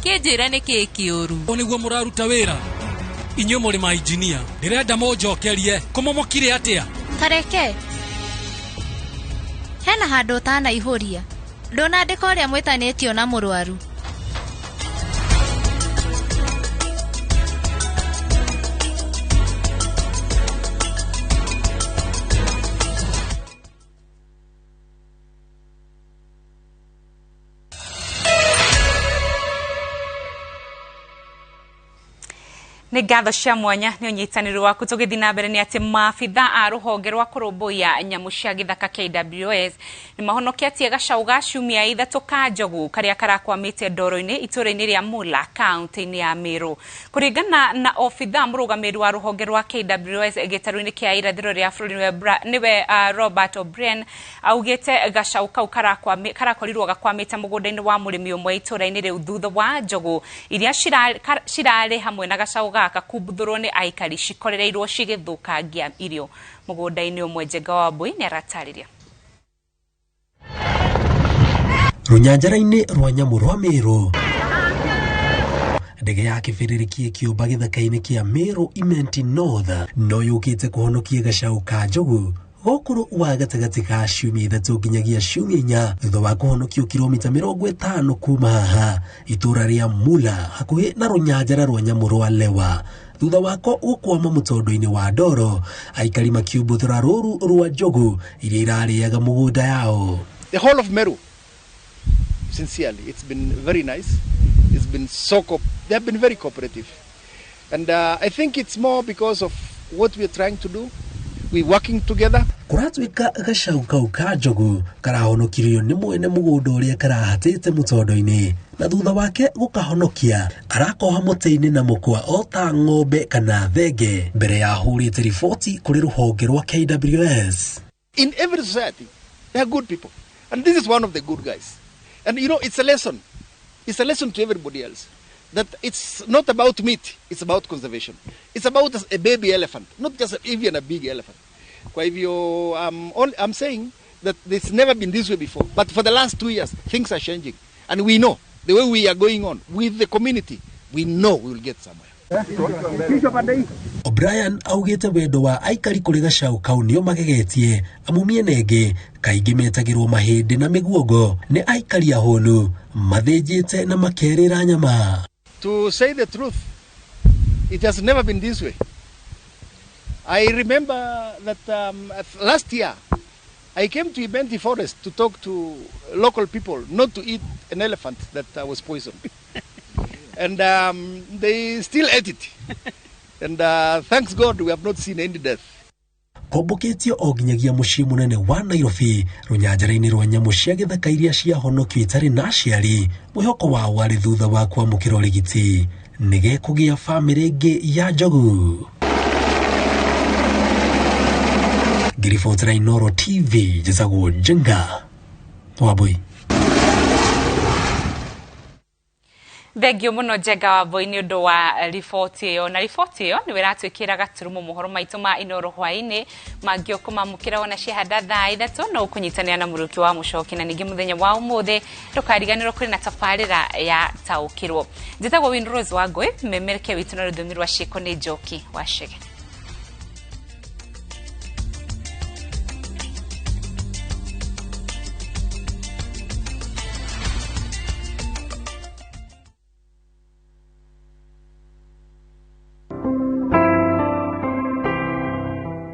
Kĩnjĩre nĩ kĩĩ kĩũru. Ũũ nĩguo mũraruta wĩra? Inyuĩ mũrĩ ma injinia, ndĩrenda mũnjokerie kũmomokire atĩa? Tareke hena handũ ũtanaihũria, ndũnandĩka ũrĩa mwĩtanĩtio na mũrwaru. Nĩ ngatho cia mwanya nĩ ũnyitanĩri waku. Tũgĩthiĩ na mbere nĩ atĩ maabitha a rũhonge rwa kũrũmbũiya nyamũ cia gĩthaka KWS nĩ mahonoketie gacau ga ciumia 3 ka njogu karĩa karakwamĩte ndoro-inĩ itũũra-inĩ rĩa Mula kaunti-inĩ ya Meru. Kũringana na obitha mũrũgamĩrĩri wa rũhonge rwa KWS gĩtarũ-inĩ kĩa irathĩro rĩa bũrũri nĩwe Robert O'Brien, augĩte gacau kau karakorirwo gakwamĩte mũgũnda-inĩ wa mũrĩmi ũmwe itũũra-inĩ rĩu thutha wa njogu iria cirarĩ hamwe na gacau gaka kumbuthũrwo nĩ aikari cikorereirwo cigĩthũkangia irio mũgũnda-inĩ ũmwe. Njenga wa Mbui nĩ aratarĩria. Rũnyanjara-inĩ rwa nyamũ rwa Meru, ndege ya kĩbĩrĩrĩki ĩkĩũmba gĩthaka-inĩ kĩa Meru Imenti North no yũkĩte kũhonokia gacau ka njogu gũkũrũ wa gatagatĩ ka ciumia 3 nginyagia ciumia 4 thutha wa kũhonokio kilomita 50 kuma haha itũũra rĩa Mula hakuhĩ na rũnyanjara rwa nyamũ rwa Lewa thutha wako gũkwama mũtondo-inĩ wa ndoro, aikari makiumbuthũra rũru rwa njogu iria irarĩaga mũgũnda yao. The whole of Meru, sincerely, it's been very nice. It's been so they have been very cooperative. And I think it's more because of what we are trying to do. We're working together. Kũratuĩka gacau kau ka njogu karahonokirio nĩ mwene mũgũnda ũrĩa karahatĩte mũtondo-inĩ, na thutha wake gũkahonokia arakoha mũtĩ-inĩ na mũkwa o ta ng'ombe kana thenge mbere ya ahũrĩte riboti kũrĩ rũhonge rwa KWS. In every society, there are good people. And this is one of the good guys. And you know, it's a lesson. It's a lesson to everybody else. That it's not about meat, it's about conservation. It's about a baby elephant, not just even a big elephant. Kwa hivyo, I'm saying that it's never been this way before. But for the last 2 years, things are changing. And we know, the way we are going on with the community, we know we will get somewhere. O'Brien augĩte wendo wa aikari kũrĩ gacau kau nĩo magegetie amu mĩena ĩngĩ kaingĩ metagĩrwo mahĩndĩ na mĩguongo nĩ aikari ahũnu mathĩnjĩte na makerĩra nyama. To say the truth, it has never been this way. I remember that last year I came to Imenti Forest to talk to local people not to eat an elephant that was poisoned. And they still ate it. And thanks God we have not seen any death. Kombũkĩtio o nginyagia mũciĩ mũnene wa Nairobi rũnyanjara-inĩ rwa nyamũ cia gĩthaka iria ciahonokio itarĩ na aciari, mwĩhoko wao warĩ thutha wa kwamũkĩra ũrigiti nĩgekũgĩa bamĩrĩ ĩngĩ ya njogu. Ngĩribotera Inooro TV, njĩtagwo Njenga Wambui. Thengio mũno Njenga Wambui nĩ ũndũ wa riboti ĩyo, na riboti ĩyo nĩwe ĩratwĩkĩra gaturumo mohoro maitũ ma Inooro hwaĩ-inĩ mangĩ ũkũmamũkĩra wona ciahanda thaa 3 no ũkũnyitanĩra na Mũrũki wa Mũcoki, na ningĩ mũthenya wa ũmũthĩ ndũkariganĩrwo kũrĩ na tabarĩra ya Taũkĩrwo. Njĩtagwo Winrose Wangũi, memereke witũ na rũthiomi rwa ciĩko nĩ Njoki wa Chege.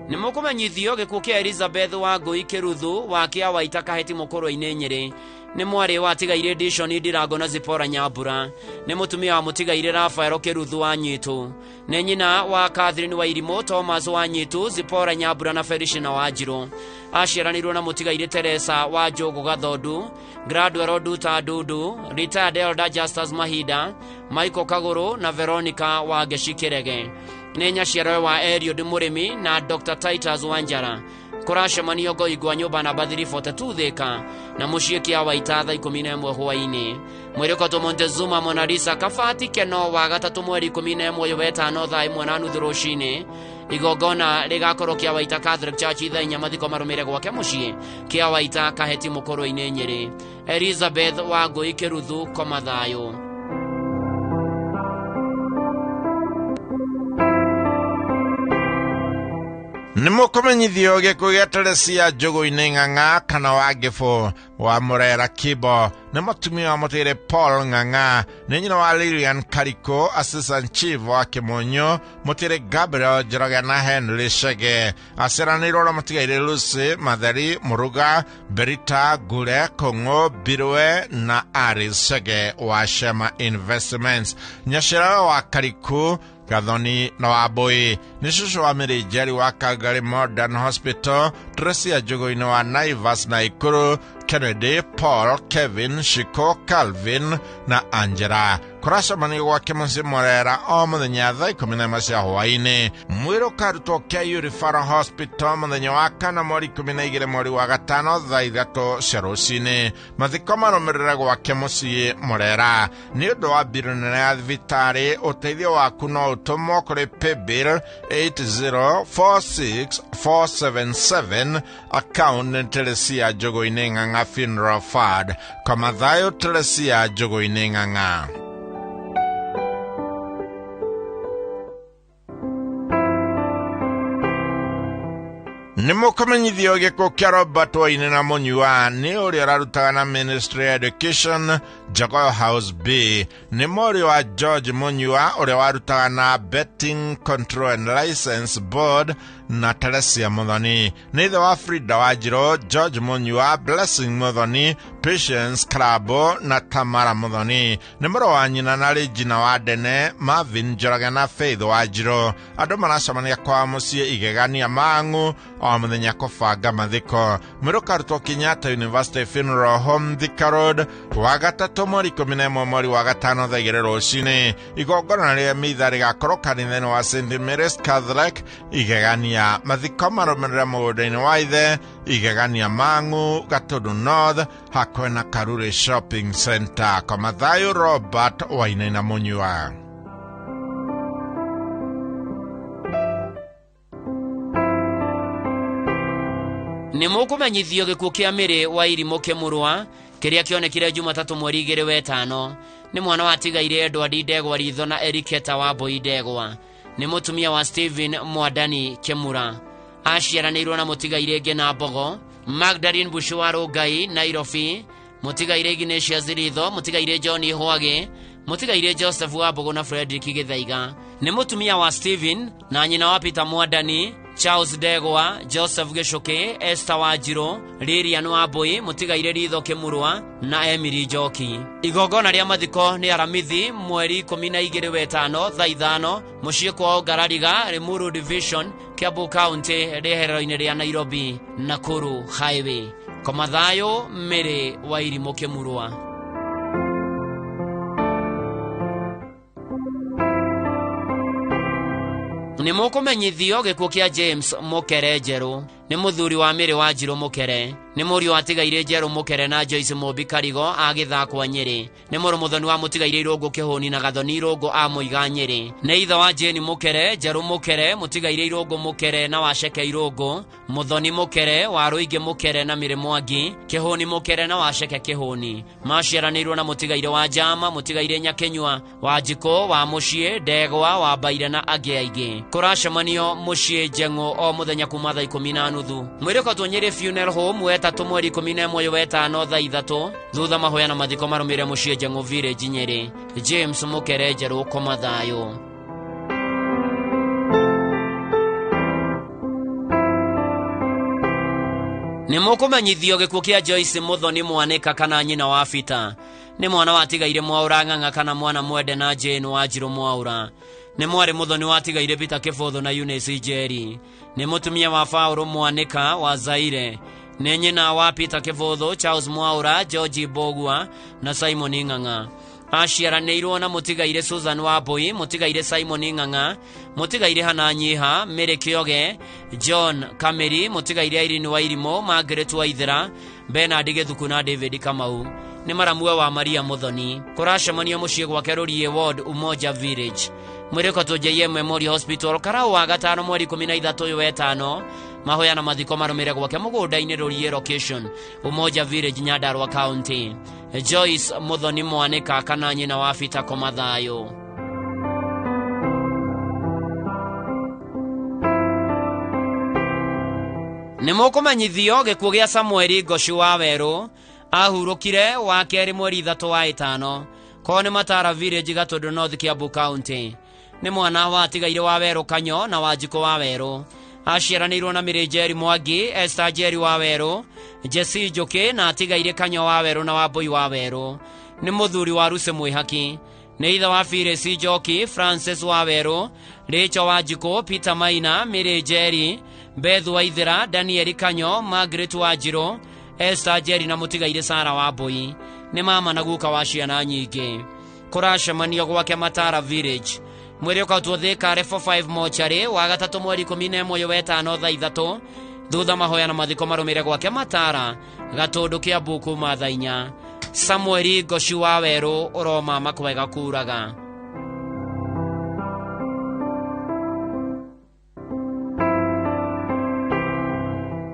Nĩmũkũmenyithio gĩkuũ kĩa Elizabeth Wangũi Kĩruthu wa Kĩawaita Kaheti Mũkũrwe-inĩ Nyĩrĩ. Nĩ mwarĩ wa Tigaire Dishon Ndirango na Zipporah Nyambura. Nĩ mũtumia wa Mũtigaire Rafael Kĩruthu wa Nyitũ. Nĩ nyina wa Catherine Wairimũ, Thomas wa Nyitũ, Zipporah Nyambura na Feliciana Wanjirũ. Aciaranĩirwo na Mũtigaire Teresa wa Njũgũ Gathondu, Gladwell Nduta Ndundu, retired Elder Justus Mahinda, Michael Kagũrũ na Veronica wa Ngeci Kĩrege. Nĩ nyaciarawe wa Eliud Mũrĩmi na Dr. Titus Wanjara. Kũracemanio Ngoingwa nyũmba namba 342 Thĩka na mũciĩ Kĩawaita thaa 11 hwaĩ-inĩ. Mwĩrĩ Montezuma Mona Lisa Kabati Keno wa gatatũ mweri 11 ũyũ wetano thaa 1:30 rũcinĩ. Igongona rĩgakorwo Kĩawaita Catholic Church thaa 4, mathiko marũmĩrĩre gwake mũciĩ Kĩawaita Kaheti Mũkũrwe-inĩ Nyĩrĩ. Elizabeth Wangũi Kĩruthu koma thayũ. Nĩ mũkũmenyithio gĩkuũ gĩa Teresia Njũgũ-inĩ Ng'ang'a kana wa Ngĩbũ wa Mũrera Kibo nĩ mũtumia wa mũtĩre Paul Ng'ang'a, nĩ nyina wa Lilian Kariko, assistant chief wa Kĩmũnyũ, mũtĩre Gabriel Njoroge na Henry Chege. Aciaranĩirwo na mũtigairĩ Lucy Matheri Mũruga, Berita Ngure Kũng'ũ Mbirwe na Aris Chege wa Shema Investments. Nyaciarawe wa Kariku Gathoni na Wambui nĩ cũcũ wa Mary Njeri wa Calgary Modern Hospital, Teresia Njũgũ-inĩ wa Naivas na Ikuru, Kennedy, Paul, Kevin, Shiko, Calvin na Angela. Kũracemanio gwake mũciĩ Mũrera o mũthenya thaa 11 cia hwaĩ-inĩ. Mwĩrĩ ũkarutwo KU Referral Hospital mũthenya wa kana mweri 12 mweri wa gatano thaa 3 cia rũcinĩ. Mathiko marũmĩrĩre gwake mũciĩ Mũrera. Nĩ ũndũ wa mbirũ nene ya thibitarĩ, ũteithio waku no ũtũmwo kũrĩ paybill 8046477 account nĩ Teresia Njũgũ-inĩ Ng'ang'a Funeral Fund. Koma thayũ Teresia Njũgũ-inĩ Ng'ang'a. Nĩ mũkũmenyithio gĩkuũ kĩa Robert Waine na Mũnyua nĩ ũrĩa ũrarutaga na Ministry of Education Jogoo House B. Nĩ mũriũ wa George Mũnyua ũrĩa warutaga na Betting Control and License Board na Teresia Muthoni. Nĩ ithe wa Frida Wanjirũ, George Mũnyua, Blessing Muthoni, Patience Karabo na Tamara Muthoni. Nĩ mũrũ wa nyina na Regina wa Ndene, Marvin Njoroge na Faith Wanjirũ. Andũ maracemania kwa mũciĩ Igegania Mang'u o mũthenya kũbanga mathiko. Mwĩrĩ ũkarutwo Kenyatta University Funeral Home, Thika Road, wa gatatũ mweri 11 mweri wa gatano thaa 2 rũcinĩ. Igongona rĩa mitha rĩgakorwo kanitha-inĩ wa St Mary's Catholic Igegania. Mathiko marũmĩrĩre mũgũnda-inĩ wa ithe Igegania Mang'u, Gatundu North, hakuhĩ na Karuri Shopping Center. Koma thayũ Robert Wainaina Mũnyua. Nĩ mũkũmenyithio gĩkuũ kĩa Mary wa Irimũ Kĩmurwa kĩrĩa kĩonekire Jumatatũ mweri 2 wetano. Nĩ mwana wa tigaire Edward Ndegwa Ritho na Eriketa wa Mbui Ndegwa. Nĩ mũtumia wa Stephen Mwadani Kĩmura. Aciaranĩirwo na mũtigaire Ngena Mbogo, Magdalene Bushu wa Rũngai, Nairobi, mũtigaire Ignatius Ritho, mũtigaire John Hwage, mũtigaire Joseph wa Mbogo na Frederick Gĩthaiga. Nĩ mũtumia wa Stephen na nyina wa Peter Mwadani, Charles Ndegwa, Joseph Gĩcũkĩ, Esther Wanjirũ, Lilian Wambui, mũtigaire Ritho Kĩmurwa na Emily Njoki. Igongona rĩa mathiko nĩ Aramithi mweri 12 wetano thaa 5 mũciĩ kwao Ngarariga, Limuru Division, Kiambu County, rĩherero-inĩ rĩa Nairobi, Nakuru Highway. Koma thayũ Mary wa Irimũ Kĩmurwa. Nĩ mũkũmenyithio gĩkuũ kĩa James Mũkere Njerũ. Nĩ mũthuri wa Mary Wanjirũ Mũkere. Nĩ mũriũ wa tigaire Njerũ Mũkere na Joyce Mũmbi Karigo a Gĩthakwa Nyĩrĩ. Nĩ mũrũ mũthoni wa mũtigaire Irũngũ Kĩhũni na Gathoni Irũngũ a Mũiga Nyĩrĩ. Nĩ ithe wa Jane Mũkere, Njerũ Mũkere, mũtigaire Irũngũ Mũkere na Waceke Irũngũ, Mũthoni Mũkere, wa Rũingĩ Mũkere na Mĩrĩ Mwangi, Kĩhũni Mũkere na Waceke Kĩhũni. Maciaranĩirwo na mũtigaire wa Njama, mũtigaire Nyakĩnyua, Wanjikũ, wa Mũciĩ, Ndegwa, wa Mbaire na angĩ aingĩ. Kũracemanio mũciĩ Njeng'ũ o mũthenya kuma thaa 10:30. Mwĩrĩ ũkotwo Nyĩrĩ Funeral Home wetatũ mweri 11 wetano thaa 3 thutha mahoya na mathiko marũmĩrĩre mũciĩ Njeng'ũ Village Nyĩrĩ. James Mũkere Njerũ, koma thayũ. Nĩ mũkũmenyithio gĩkuũ kĩa Joyce Muthoni Mwanĩka kana nyina wa Peter. Nĩ mwana wa tigaire Mwaũra Ng'ang'a kana mwana mwende na Jane Wanjirũ Mwaũra. Nĩ mwarĩ Muthoni wa tigaire Peter Kĩbũthũ na Eunice Njeri. Nĩ mũtumia wa Paũlũ Mwanĩka wa Zaire. Nĩ nyina wa Peter Kĩbũthũ, Charles Mwaũra, George Mbogua na Simon Ng'ang'a. Aciaranĩirwo na mũtigaire Susan Wambui, mũtigaire Simon Ng'ang'a, mũtigaire Hana Nyiha, Mary Kĩoge, John Kameri, mũtigaire Irene Wairimũ, Margaret Waithera, Bernard Gĩthuku na David Kamau. Nĩ maramue wa Maria Muthoni. Kũracemanio mũciĩ gwake Rũriĩ Ward, Umoja Village. Mwĩrĩ ũkotwo JM Memorial Hospital, Karau wa gatano mweri 13 ũyũ wetano. Mahoya na mathiko marũmĩrĩre gwake mũgũnda-inĩ Rũriĩ Location, Umoja Village, Nyandarua County. Joyce Muthoni Mwanĩka kana nyina wa Peter, koma thayũ. Nĩ mũkũmenyithio gĩkuũ gĩa Samueli Ngoci wa Werũ ahurũkire wa kerĩ mweri 3 wa 5 kwao nĩ Matara Village, Gatũndũ North, Kiambu County. Nĩ mwana wa atigaire wa Werũ Kanyo na Wanjikũ wa Werũ. Aciaranĩirwo na Mĩrĩ Njeri Mwangi, Esther Njeri wa Werũ, Jesse Njũkĩ na atigaire Kanyo wa Werũ na Wambũi wa Werũ. Nĩ mũthuri wa Ruse Mwĩhaki. Nĩ ithe wa Phyllis Njoki, Francis wa Werũ, Rachel Wanjikũ, Peter Maina, Mĩrĩ Njeri, Beth Waithera, Daniel Kanyo, Margaret Wanjirũ, Esther Njeri na mũtigaire Sara Wambũi. Nĩ mama na guka wa ciana nyingĩ. Kũracemanio gwake Matara Village. Mwĩrĩ ũkautwo Thika Level 5 mochari wa gatatũ mweri 11 wa 5 thaa 3 thutha mahoya na mathiko marũmĩrĩre gwake Matara Gatũndũ Kiambu kuma thaa 4. Samueli Ngoci wa Werũ ũroma makwega kuraga.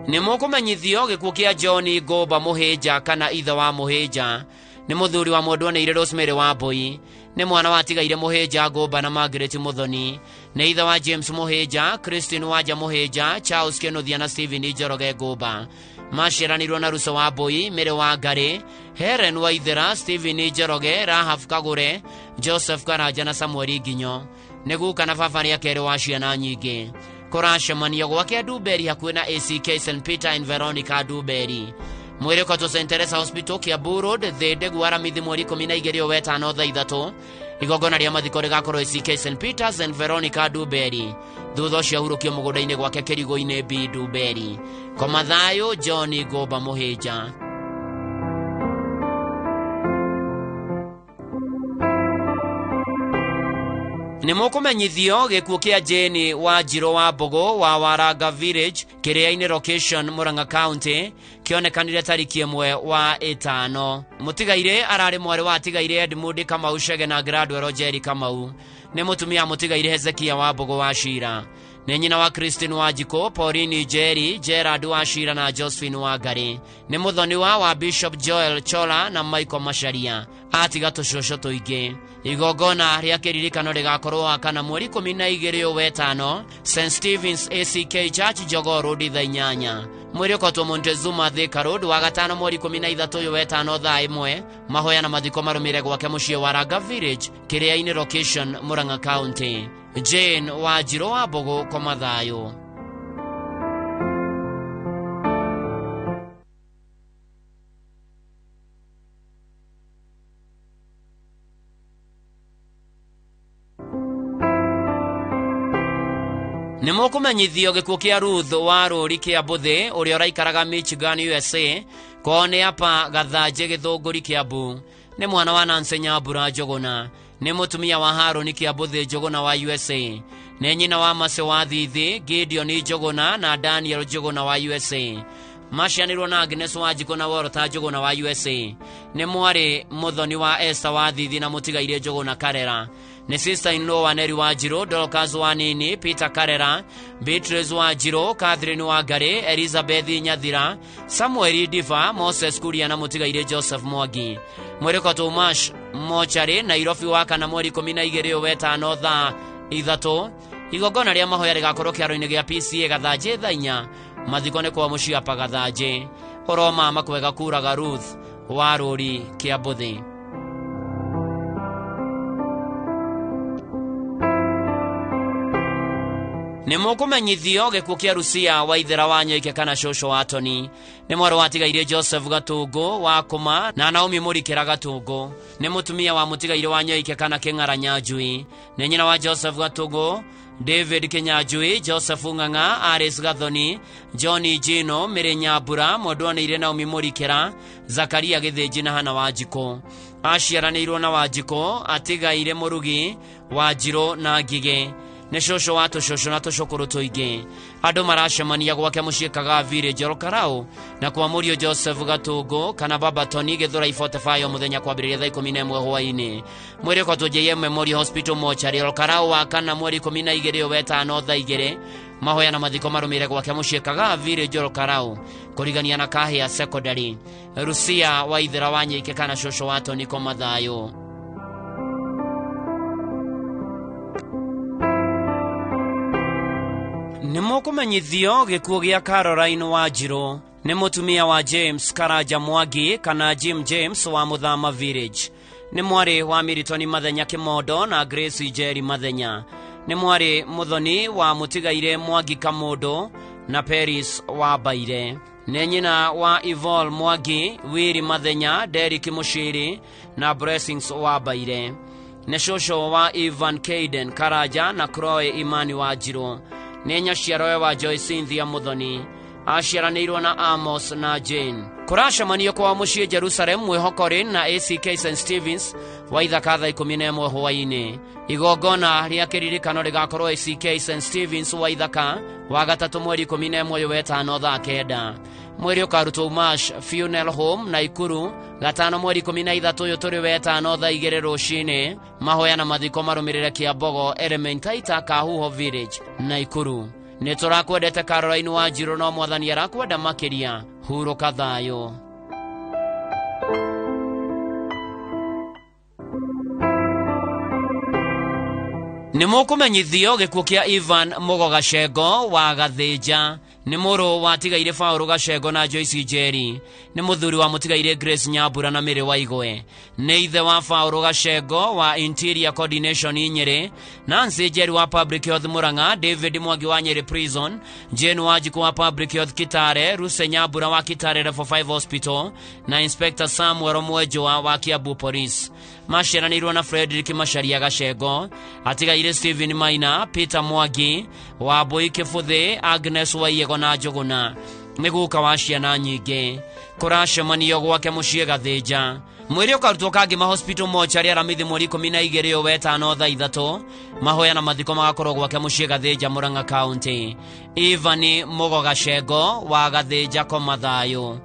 Nĩ mũkũmenyithio gĩkuũ kĩa John Ngũmba Mũhĩnja kana ithe wa Mũhĩnja. Nĩ mũthuri wa mwendwa nĩ Rosemary Wambũi. Nĩ mwana wa atigaire Mũhĩnja Ngũmba na Margaret Muthoni. Nĩ ithe wa James Mũhĩnja, Christine Wanja Mũhĩnja, Charles Kĩnuthia na Stephen Njoroge Ngũmba. Maciaranĩirwo na Ruso Wambũi, Mary Wangari, Helen Waithera, Stephen Njoroge, Rahab Kagũre, Joseph Karanja na Samuel Nginyo. Nĩ guka na baba rĩa kerĩ wa ciana nyingĩ. Kũracemanio gwake Nduberi hakuhĩ na ACK St Peter and Veronica Nduberi. Mwĩrĩ ũkatwo St Teresa Hospital, Kiambu Road, Thĩndĩ Aramithi mweri 12 wa 5 thaa 3. Igongona rĩa mathiko rĩgakorwo ACK St Peters and Veronica Nduberi. Thutha ũcio ahurũkio mũgũnda-inĩ gwake Kĩrigũ-inĩ B Nduberi. Koma thayũ John Ngũmba Mũhĩnja. Nĩ mũkũmenyithio gĩkuũ kĩa Jane Wanjirũ wa Mbũgũ wa Waranga Village, Kĩrĩa-inĩ location, Murang'a County, kĩonekanire tariki 1 wa 5. Mũtigaire ararĩ mwarĩ wa atigaire Edmund Kamau Chege na Gladwell Njeri Kamau. Nĩ mũtumia mũtigaire Hezekia wa Mbũgũ wa Cira. Nĩ nyina wa Christine Wanjikũ, Pauline Njeri, Gerard wa Cira na Josephine Wangari. Nĩ mũthoni wa Bishop Joel Chola na Michael Macharia. Atiga tũcũcũ tũingĩ. Igongona rĩa kĩririkano rĩgakorwo wa kana mweri 12 wa 5 St Stephen's ACK Church, Jogoo Road thaa 8. Mwĩrĩ ũkotwo Montezuma Thika Road wa gatano mweri 13 wa 5 thaa 1. Mahoya na mathiko marũmĩrĩre gwake mũciĩ wa Ranga Village, Kĩrĩa-inĩ location, Murang'a County. Jane Wanjirũ wa Mbũgũ, koma thayũ. Nĩ mũkũmenyithio gĩkuũ kĩa Ruth wa Rũri kĩa Mbũthĩ ũrĩa ũraikaraga Michigan, USA, kwao nĩ apa Gathanjĩ Gĩthũngũri Kĩambu. Nĩ mwana wa Nancy Nyambura Njũgũna. Nĩ mũtumia wa Harũni Kĩambũthĩ Njũgũna wa USA. Nĩ nyina wa Mercy wa Thithi, Gideon Njũgũna na Daniel Njũgũna wa USA. Macianĩirwo na Agnes Wanjikũ na Walter Njũgũna wa USA. Nĩ mwarĩ mũthoni wa Esther wa Thithi na mũtigaire Njũgũna Karera. Nĩ sister in law wa Neri Wanjirũ, Dorcas Wanini, Peter Karera, Beatrice Wanjirũ, Catherine Wangari, Elizabeth Nyathira, Samuel Diva, Moses Kuria na mũtigaire Joseph Mwangi. Mwĩrĩ ũkotwo Mash Mochari, Nairobi wa kana mweri 12 wa 5 thaa 3. Igongona rĩa mahoya rĩgakorwo kĩaro-inĩ gĩa PCA Gathanjĩ thaa 4. Mathiko nĩ kwa mũciĩ apa Gathanjĩ. Ũroma makwega kuraga Ruth wa Rũri Kĩambũthĩ. Nĩ mũkũmenyithio gĩkuũ kĩa Rusia Waithera wa Nyoike kana cũcũ wa Tony. Nĩ mwarĩ wa atigaire Joseph Gatũngũ wa Kũma na Naomi Mũrikĩra Gatũngũ. Nĩ mũtumia wa mũtigaire wa Nyoike kana Kĩng'ara Nyanjui. Nĩ nyina wa Joseph Gatũngũ, David Kinyanjui, Joseph Ng'ang'a, Aris Gathoni, John Gino, Mary Nyambura, mwendwa Naomi Mũrikĩra, Zakaria Gĩthĩnji na Hana Wanjikũ. Aciaranĩirwo na Wanjikũ, atigaire Mũrugi, Wanjirũ na Ngigĩ. Nĩ cũcũ wa tũcũcũ na tũcũkũrũ tũingĩ. Andũ maracemania gwake mũciĩ Kagaa Village Ol na kwa mũriũ Joseph Gatũngũ kana Baba Tony Gĩthũrai 45 mũthenya kwambĩrĩria thaa 11 hwaĩ-inĩ. Mwĩrĩ ũkotwo JM Memorial Hospital Mortuary Ol wa kana mweri 12 wa 5 thaa 2. Mahoya na mathiko marũmĩrĩre gwake mũciĩ Kagaa Village Ol kũrigania na Kahĩa Secondary. Rusia Waithera wa Nyoike kana cũcũ wa Tony koma thayũ. Nĩ mũkũmenyithio gĩkuũ gĩa Caroline Wanjirũ nĩ mũtumia wa James Karanja Mwangi kana Jim James wa Muthama Village. Nĩ mwarĩ wa Milton Mathenya Kimondo na Grace Njeri Mathenya. Nĩ mwarĩ mũthoni wa mũtigaire Mwangi Kamundu na Paris wa Baire. Nĩ nyina wa Evol Mwangi, Wiri Mathenya, Derrick Mushiri na Blessings wa Baire. Nĩ cũcũ wa Ivan Caden Karanja na Chloe Imani Wanjirũ. Nĩ nyaciarowe wa Joy Cynthia Muthoni. Aciaranĩirwo na Amos na Jane. Kũracemanio kwa mũciĩ Jerusalem mwĩhoko na ACK St Stevens wa ithaka thaa 11 hwaĩ-inĩ. Igongona rĩa kĩririkano rĩgakorwo ACK St Stevens wa ithaka wa gatatũ mweri 11 ũyũ wetano thaa 9. Mwĩrĩ ũkarutwo Umash Funeral Home Naikuru gatano mweri 13 ũyũ tũrĩ wetano thaa 2 rũcinĩ. Mahoya na mathiko marũmĩrĩre Kĩambogo Elementaita Kahuho Village Naikuru. Nĩ tũrakwendete Caroline Wanjirũ no mwathani arakwenda makĩria. Hurũka thayũ. Nĩ mũkũmenyithio gĩkuũ kĩa Ivan Mugo Gacengo wa Gathĩnja. Nĩ mũrũ wa tigaire Paul Gacengo na Joyce Njeri. Nĩ mũthuri wa mũtigaire Grace Nyambura na Mĩrĩ wa Igwe. Nĩ ithe wa Paul Gacengo wa Interior Coordination Nyeri, Nancy Njeri wa Public Health Murang'a, David Mwangi wa Nyeri Prison, Jane Wanjiku wa Public Health Kitale, Ruse Nyambura wa Kitale Level 5 Hospital na Inspector Samuel Mwenjwa wa Kiambu Police. Maciaranĩirwo na Frederick Macharia Gacengo, atigaire Stephen Maina, Peter Mwangi, Wambui Kĩbũthĩ, Agnes Waiyego na Njũgũna. Nĩ guka wa ciana nyingĩ. Kũracemanio gwake mũciĩ Gathĩnja. Mwĩrĩ ũkarutwo Kangema Hospital mochari Aramithi mweri 12 ũyũ wetano thaa 3. Mahoya na mathiko magakorwo gwake mũciĩ Gathĩnja Murang'a County. Ivan Mugo Gacengo wa Gathĩnja koma thayũ.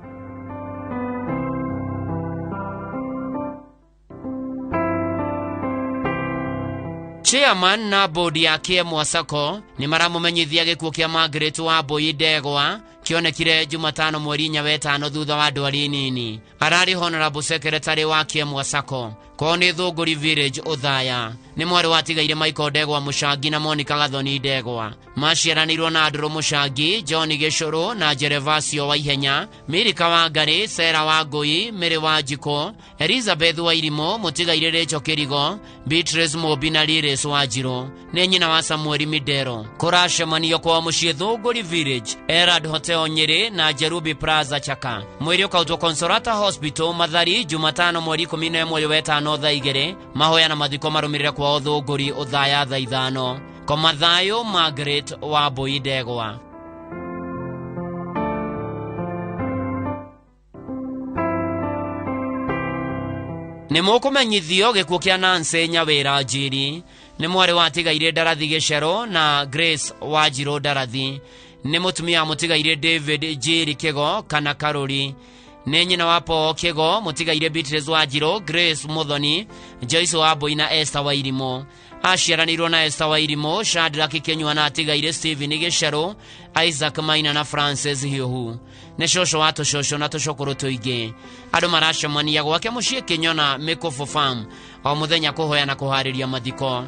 Chairman na bodi ya Kĩemwa Sacco nĩ maramũmenyithia gĩkuũ kĩa Margaret Wambui Ndegwa kĩonekire Jumatano mweri 4 wetano thutha wa ndwari nini. Ararĩ Honorable Secretary wa Kĩemwa Sacco kwao nĩ Thũngũri Village Othaya. Nĩ mwarĩ watigaire Michael Ndegwa Mũcangi na Monica Gathoni Ndegwa. Maciaranĩirwo na Andrew Mũcangi, John Gĩcũrũ na Gervasio Waihenya, Milika Wangari, Sarah Wangũi, Mary Wanjikũ, Elizabeth Wairimũ, mũtigaire Rachel Kĩrigo, Beatrice Mũmbi na Liris Wanjirũ. Nĩ nyina wa Samuel Midero. Kũracemanio kwa mũciĩ Thũngũri Village, Erad Hotel Nyeri na Jerubi Plaza Chaka. Mwĩrĩ ũkautwo Consolata Hospital Mathari Jumatano mweri 11 ũyũ wetano thaa 2. Mahoya na mathiko marũmĩrĩre kwao Thũngũri Othaya thaa 5. Koma thayũ Margaret Wambui Ndegwa. Nĩ mũkũmenyithio gĩkuũ kĩa Nancy Nyawĩra Njiri. Nĩ mwarĩ watigaire Ndarathi Gĩcero na Grace Wanjirũ Ndarathi. Nĩ mũtumia wa mũtigaire David Njiri Kĩgo kana Karũri. Nĩ nyina wa Paul Kĩgo, mũtigaire Beatrice Wanjirũ, Grace Muthoni, Joyce Wambui na Esther Wairimũ. Aciaranĩirwo na Esther Wairimũ, Shadrack Kĩnyua na atigaire Stephen Gĩcerũ, Isaac Maina na Francis Hiũhu. Nĩ cũcũ wa tũcũcũ na tũcũkũrũ tũingĩ. Andũ maracemania gwake mũciĩ Kĩnyona Mĩkũbũ Farm o mũthenya kũhoya na kũharĩria mathiko.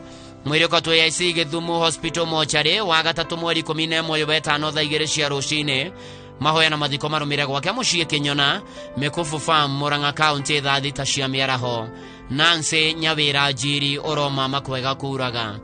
Mwĩrĩ ũkatwo AIC Gĩthumo Hospital mochari wa gatatũ mweri 11 ũyũ wetano thaa 2 cia rũcinĩ. Mahoya na mathiko marũmĩrĩre gwake mũciĩ Kĩnyona Mĩkũbũ Farm Murang'a County thaa 6 cia mĩaraho. Nancy Nyawĩra Njiri ũroma makwega kuraga.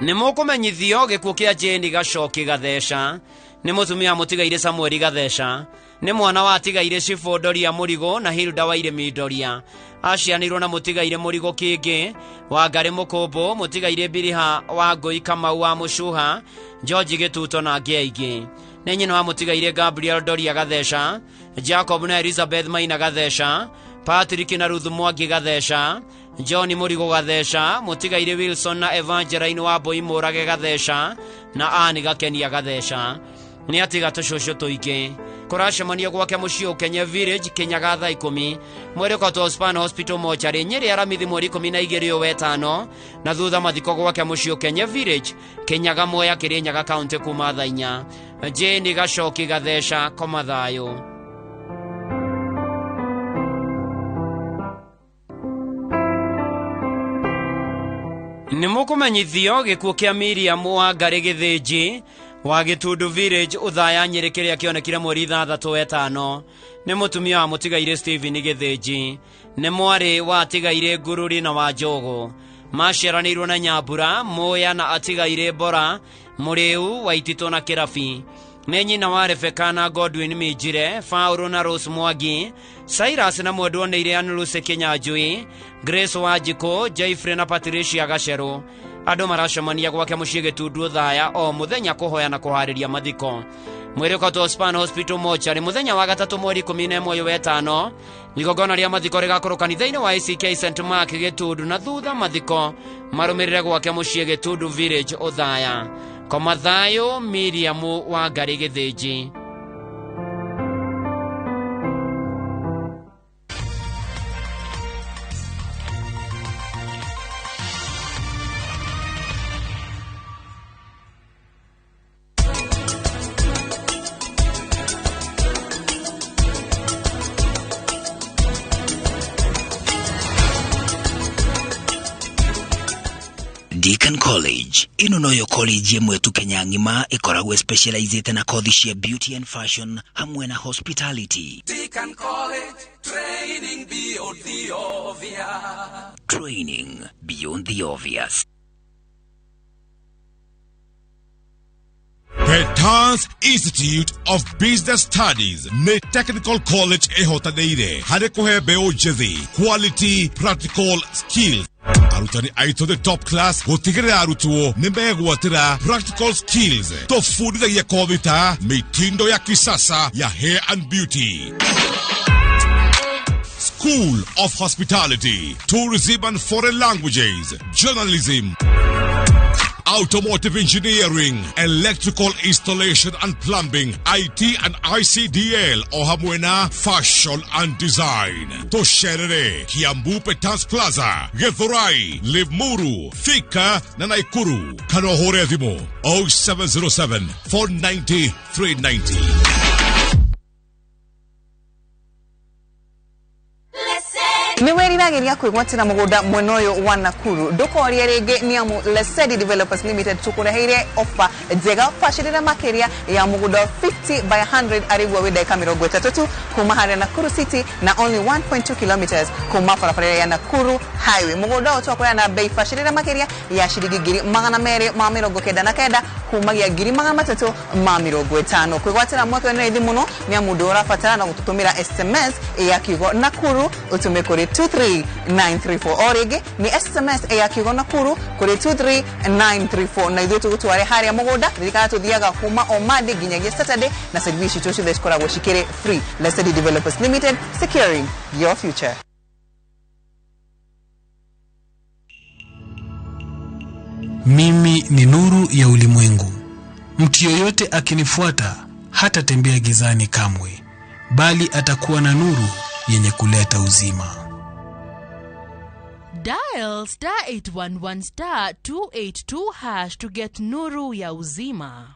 Nĩ mũkũmenyithio gĩkuũ kĩa Jane Gacoki Gatheca. Nĩ mũtumia mũtigaire Samuel Gatheca. Nĩ mwana wa atigaire Cibũ Ndoria Mũrigo na Hilda Wairĩmi Ndoria. Aciaranĩirwo na mũtigaire Mũrigo Kĩngĩ, Wangarĩ Mũkũmbũ, mũtigaire Biriha wa Ngũi Kamau wa Mũcuha, George Gĩtuto na angĩ aingĩ. Nĩ nyina wa mũtigaire Gabriel Ndoria Gatheca, Jacob na Elizabeth Maina Gatheca, Patrick na Ruth Mwangi Gatheca, John Mũrigo Gatheca, mũtigaire Wilson na Evangeline Wambui Mũrage Gatheca na Anne Gakenia Gatheca. Nĩ atiga tũcũcũ tũingĩ. Kũracemanio gwake mũciĩ Ũkenye Village Kĩnyaga thaa 10. Mwĩrĩ ũkatwo Span Hospital mochari Nyeri Aramithi mweri 12 ũyũ wetano na thutha mathiko gwake mũciĩ Ũkenye Village Kĩnyaga Mwea Kĩrĩnyaga County kuma thaa 4. Jane Gacoki Gatheca koma thayũ. Nĩ mũkũmenyithio gĩkuũ kĩa Miriam Wangari Gĩthĩnji wa Gĩtundu Village Ũthaya Nyĩrĩ kĩrĩa kĩonekire mweri 6 wetano nĩ mũtumia wa mũtigairĩ Stephen Gĩthĩnji nĩ mwarĩ wa atigairĩ Ngururi na wa Njũgũ maciaranĩirwo na Nyambura Mũya na atigairĩ Mbora Mũrĩu Waititũ na Kĩrabi nĩ nyina wa Rebecca na Godwin Minjire Paul na Rose Mwangi Cyrus na mwendwo nĩ Irean Lucy Kinyanjui Grace Wanjikũ Jeffrey na Patricia Gacerũ andũ maracemania gwake mũciĩ Gĩtundu Ũthaya o mũthenya kũhoya na kũharĩria mathiko mwĩrĩ ũkatwo Span Hospital Mortuary mũthenya wa gatatũ mweri 11 wetano igongona rĩa mathiko rĩgakorwo kanitha-inĩ wa ACK St Mark Gĩtundu na thutha mathiko marũmĩrĩre gwake mũciĩ Gĩtundu Village Ũthaya. Koma thayũ Miriam Wangari Gĩthĩnji. Deacon College ĩno noyo college ĩmwe tu Kenya ng'ima ĩkoragwo specializĩte na kothi cia beauty and fashion hamwe na hospitality. Deacon College, training beyond the obvious. Training beyond the obvious. Petans Institute of Business Studies nĩ Technical College ĩhotanĩire harĩ kũhe mbeũ njĩthĩ quality practical skills. Arutani aitũ the top class gũtigĩrĩra arutwo nĩ megwatĩra practical skills. Tũbundithagia kothi ta mitindo ya kisasa ya hair and beauty, School of Hospitality, Tourism and Foreign Languages, Journalism, Automotive Engineering, Electrical Installation and Plumbing, IT and ICDL, o hamwe na Fashion and Design. Tosherere, Kiambu Petans Plaza, Githurai, Limuru, Thika na Naikuru. Kana ũhũre thimũ 0707 490 390. Nĩ wĩriragĩria kwĩgwatĩra mũgũnda mwena ũyũ wa Nakuru ndũkorie rĩngĩ nĩ amu Lesedi Developers Limited tũkũreheire ofa njega bacĩrĩra makĩria ya mũgũnda 50 by 100 arĩguo wĩ ndagĩka 30 tu kuma harĩa Nakuru City na only 1.2 kilometers kuma barabara ya Nakuru Highway. Mũgũnda ũyũ twakũrĩa na bei bacĩrĩra makĩria ya ciringi 299,000 kumagia 350,000. Kwĩgwatĩra mweke nĩ raithi mũno nĩ amu ndũ ũrabatara na gũtũtũmĩra SMS ya kiugo Nakuru ũtũme kũrĩ 23934 o rĩngĩ nĩ SMS ya kiugo Nakuru kũrĩ 23934 na ithuĩ tũgũtware harĩa mũgũnda. Ririkana tũthiaga kuma o Monday nginyagia Saturday na service citũ ciothe cikoragwo cikĩrĩ free. Lesedi Developers Limited, securing your future. Mimi ni nuru ya ulimwengu. Mtu yoyote akinifuata hatatembea gizani kamwe, bali atakuwa na nuru yenye kuleta uzima. Dial star 811 star 282 hash to get nuru ya uzima.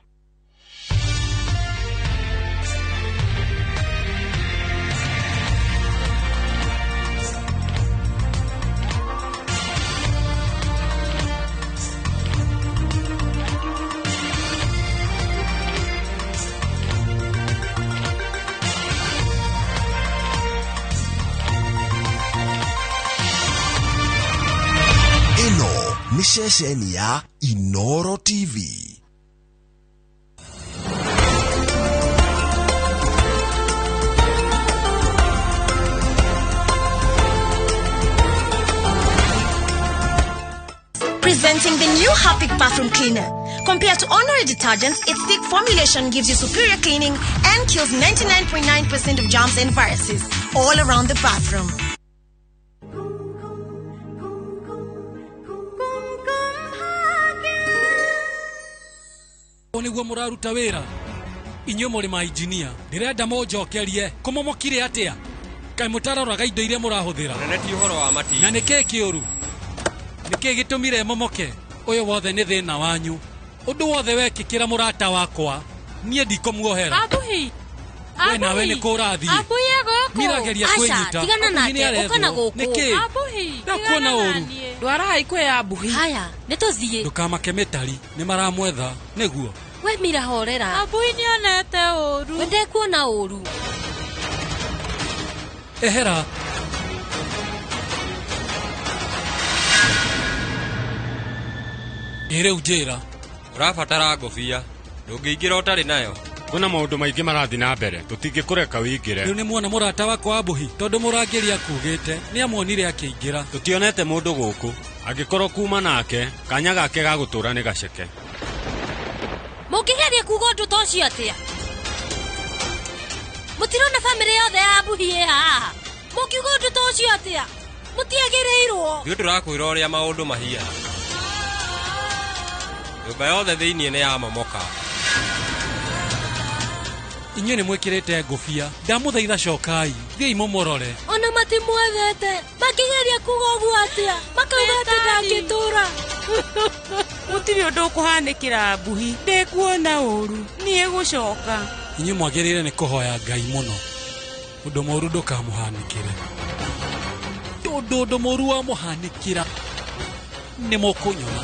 Nĩ ceceni ya Inoro TV. Presenting the new Harpic bathroom cleaner. Compared to ordinary detergents, its thick formulation gives you superior cleaning and kills 99.9% of germs and viruses all around the bathroom. Nĩguo mũraruta wĩra inyuĩ mũrĩ ma engineer ndĩrenda mũnjokerie kũmomokire atĩa kaĩ mũtaroraga indo iria mũrahũthĩra nene ti ũhoro wa mati na nĩkĩĩ kĩũru nĩkĩĩ gĩtũmire momoke ũyũ wothe nĩ thĩna wanyu ũndũ wothe wekĩkĩra mũrata wakwa niĩ ndikũmuohera. Athuhi We nawe nĩ kũ ũrathiĩ? Ambuye gũkũ. Mirageria Aca, kwĩnyita. tigana Ambuhi nake, nĩ ũka na arethwo. gũkũ. Nĩkĩ? Ambuhi, Ndakuona ũru. Ndwarai kwĩ Ambuhi. Haya, nĩ tũthiĩ. Ndũkamake mĩtari, nĩ maramwetha. Nĩguo. We Mira horera. Ambuhi nĩonete ũru. We ndekuona ũru. Ehera. Ĩ rĩu njĩra. Ũrabatara ngũbia. Ndũngĩingĩra ũtarĩ nayo. Kwĩna maũndũ maingĩ marathiĩ na mbere tũtingĩkũreka wĩingĩre. Rĩu nĩ muona mũrata wakwa Ambuhi, tondũ mũrangĩri akugĩte nĩ amuonire akĩingĩra. Tũtionete mũndũ gũkũ. Angĩkorwo kuma nake, kanya gake ga gũtũũra nĩ gaceke. Mũngĩgeria kuuga ũndũ ta ũcio atĩa? Mũtirona bamĩrĩ yothe ya Ambuhi ĩ haha? Mũngiuga ũndũ ta ũcio atĩa? Mũtiagĩrĩirwo. Ithuĩ tũrakwĩra ũrĩa maũndũ mahiana. Nyũmba yothe thĩinĩ nĩ yamomoka. Inyuĩ nĩ mwĩkĩrĩte ngũbia. Ndamũthaitha cokai, thiĩi mũmũrore. Ona matimwethete. Mangĩgeria kuuga ũguo atĩa? Makauga atĩ ndangĩtũũra. Gũtirĩ ũndũ ũkũhanĩkĩra Ambuhi. Ndĩkuona ũru. Niĩ gũcoka. Inyuĩ mwagĩrĩire nĩ kũhoya Ngai mũno. Ũndũ mũũru ndũkamũhanĩkĩre. Tondũ ũndũ mũũru wamũhanĩkĩra nĩ mũkũnyona.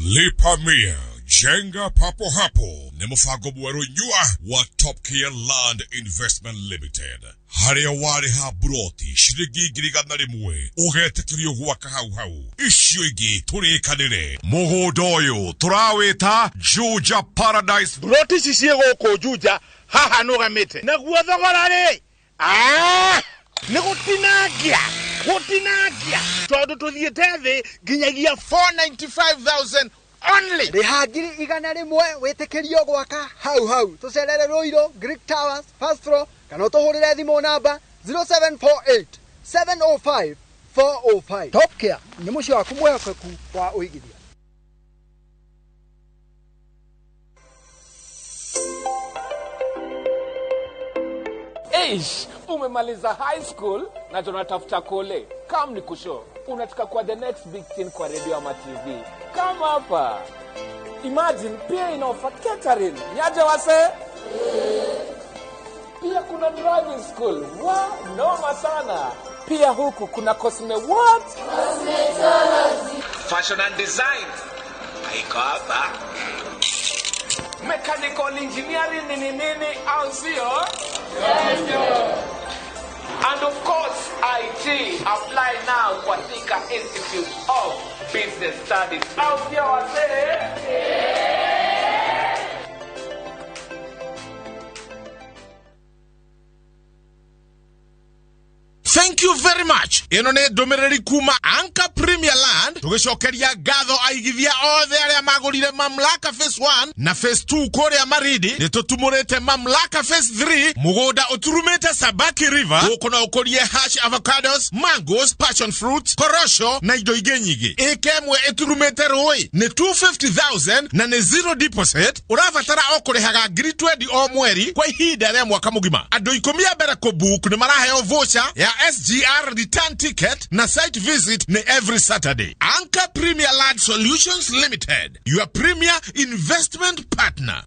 Lipa Mia, jenga papo hapo nĩ mũbango mwerũ nyua wa Top Care Land Investment Limited harĩa warĩha buroti ciringi 100,000 ũgetĩkĩrio gwaka hau hau icio ingĩ tũrĩkanĩre mũgũnda ũyũ tũrawĩta Juja Paradise. Buroti ici ciĩ gũkũ Juja haha nũgamĩte naguo thogora rĩ nĩ gũtinangia gũtinangia tondũ tũthiĩte thĩ nginyagia 495,000 only. Rĩha 100,000 wĩtĩkĩrio gwaka hau hau. Tũcerere Ruiru, Greek Towers, first floor, kana ũtũhũrĩre thimũ namba 0748 705 405. Top Care nĩ mũciĩ waku mwĩhokeku wa ũigithia. Eish, umemaliza high school na tunatafuta kole. Kam ni kusho. Unataka kuwa the next big thing kwa radio ama TV. Kama hapa. Imagine pia inaofa catering. Niaje wase? Pia kuna driving school. Wa, noma sana. Pia huku kuna cosme what? Cosmetology. Fashion and design. Haiko hapa. Mechanical engineering nini nini au sio? And of course, IT. Apply now kwa Thika Institute of Business Studies. Au sio wasee? Thank you very much. Ĩno nĩ ndũmĩrĩri kuma Anchor Premier Land tũgĩcokeria ngatho aigithia othe arĩa magũrire Mamlaka Phase 1 na Phase 2 kũrĩa Maridi. Nĩ tũtumũrĩte Mamlaka Phase 3 mũgũnda ũturumĩte Sabaki River. Gũkũ no ũkũrie hash avocados, mangoes, passion fruit, korosho na indo ingĩ nyingĩ. Ĩka ĩmwe ĩturumĩte rũĩ nĩ 250,000 na nĩ zero deposit. Ũrabatara o kũrĩhaga 20,000 o mweri kwa ihinda rĩa mwaka mũgima. Andũ 10 a mbere kũbook nĩ maraheo voucher ya SGR return ticket na site visit ni every Saturday. Anchor Premier Land Solutions Limited, your premier investment partner.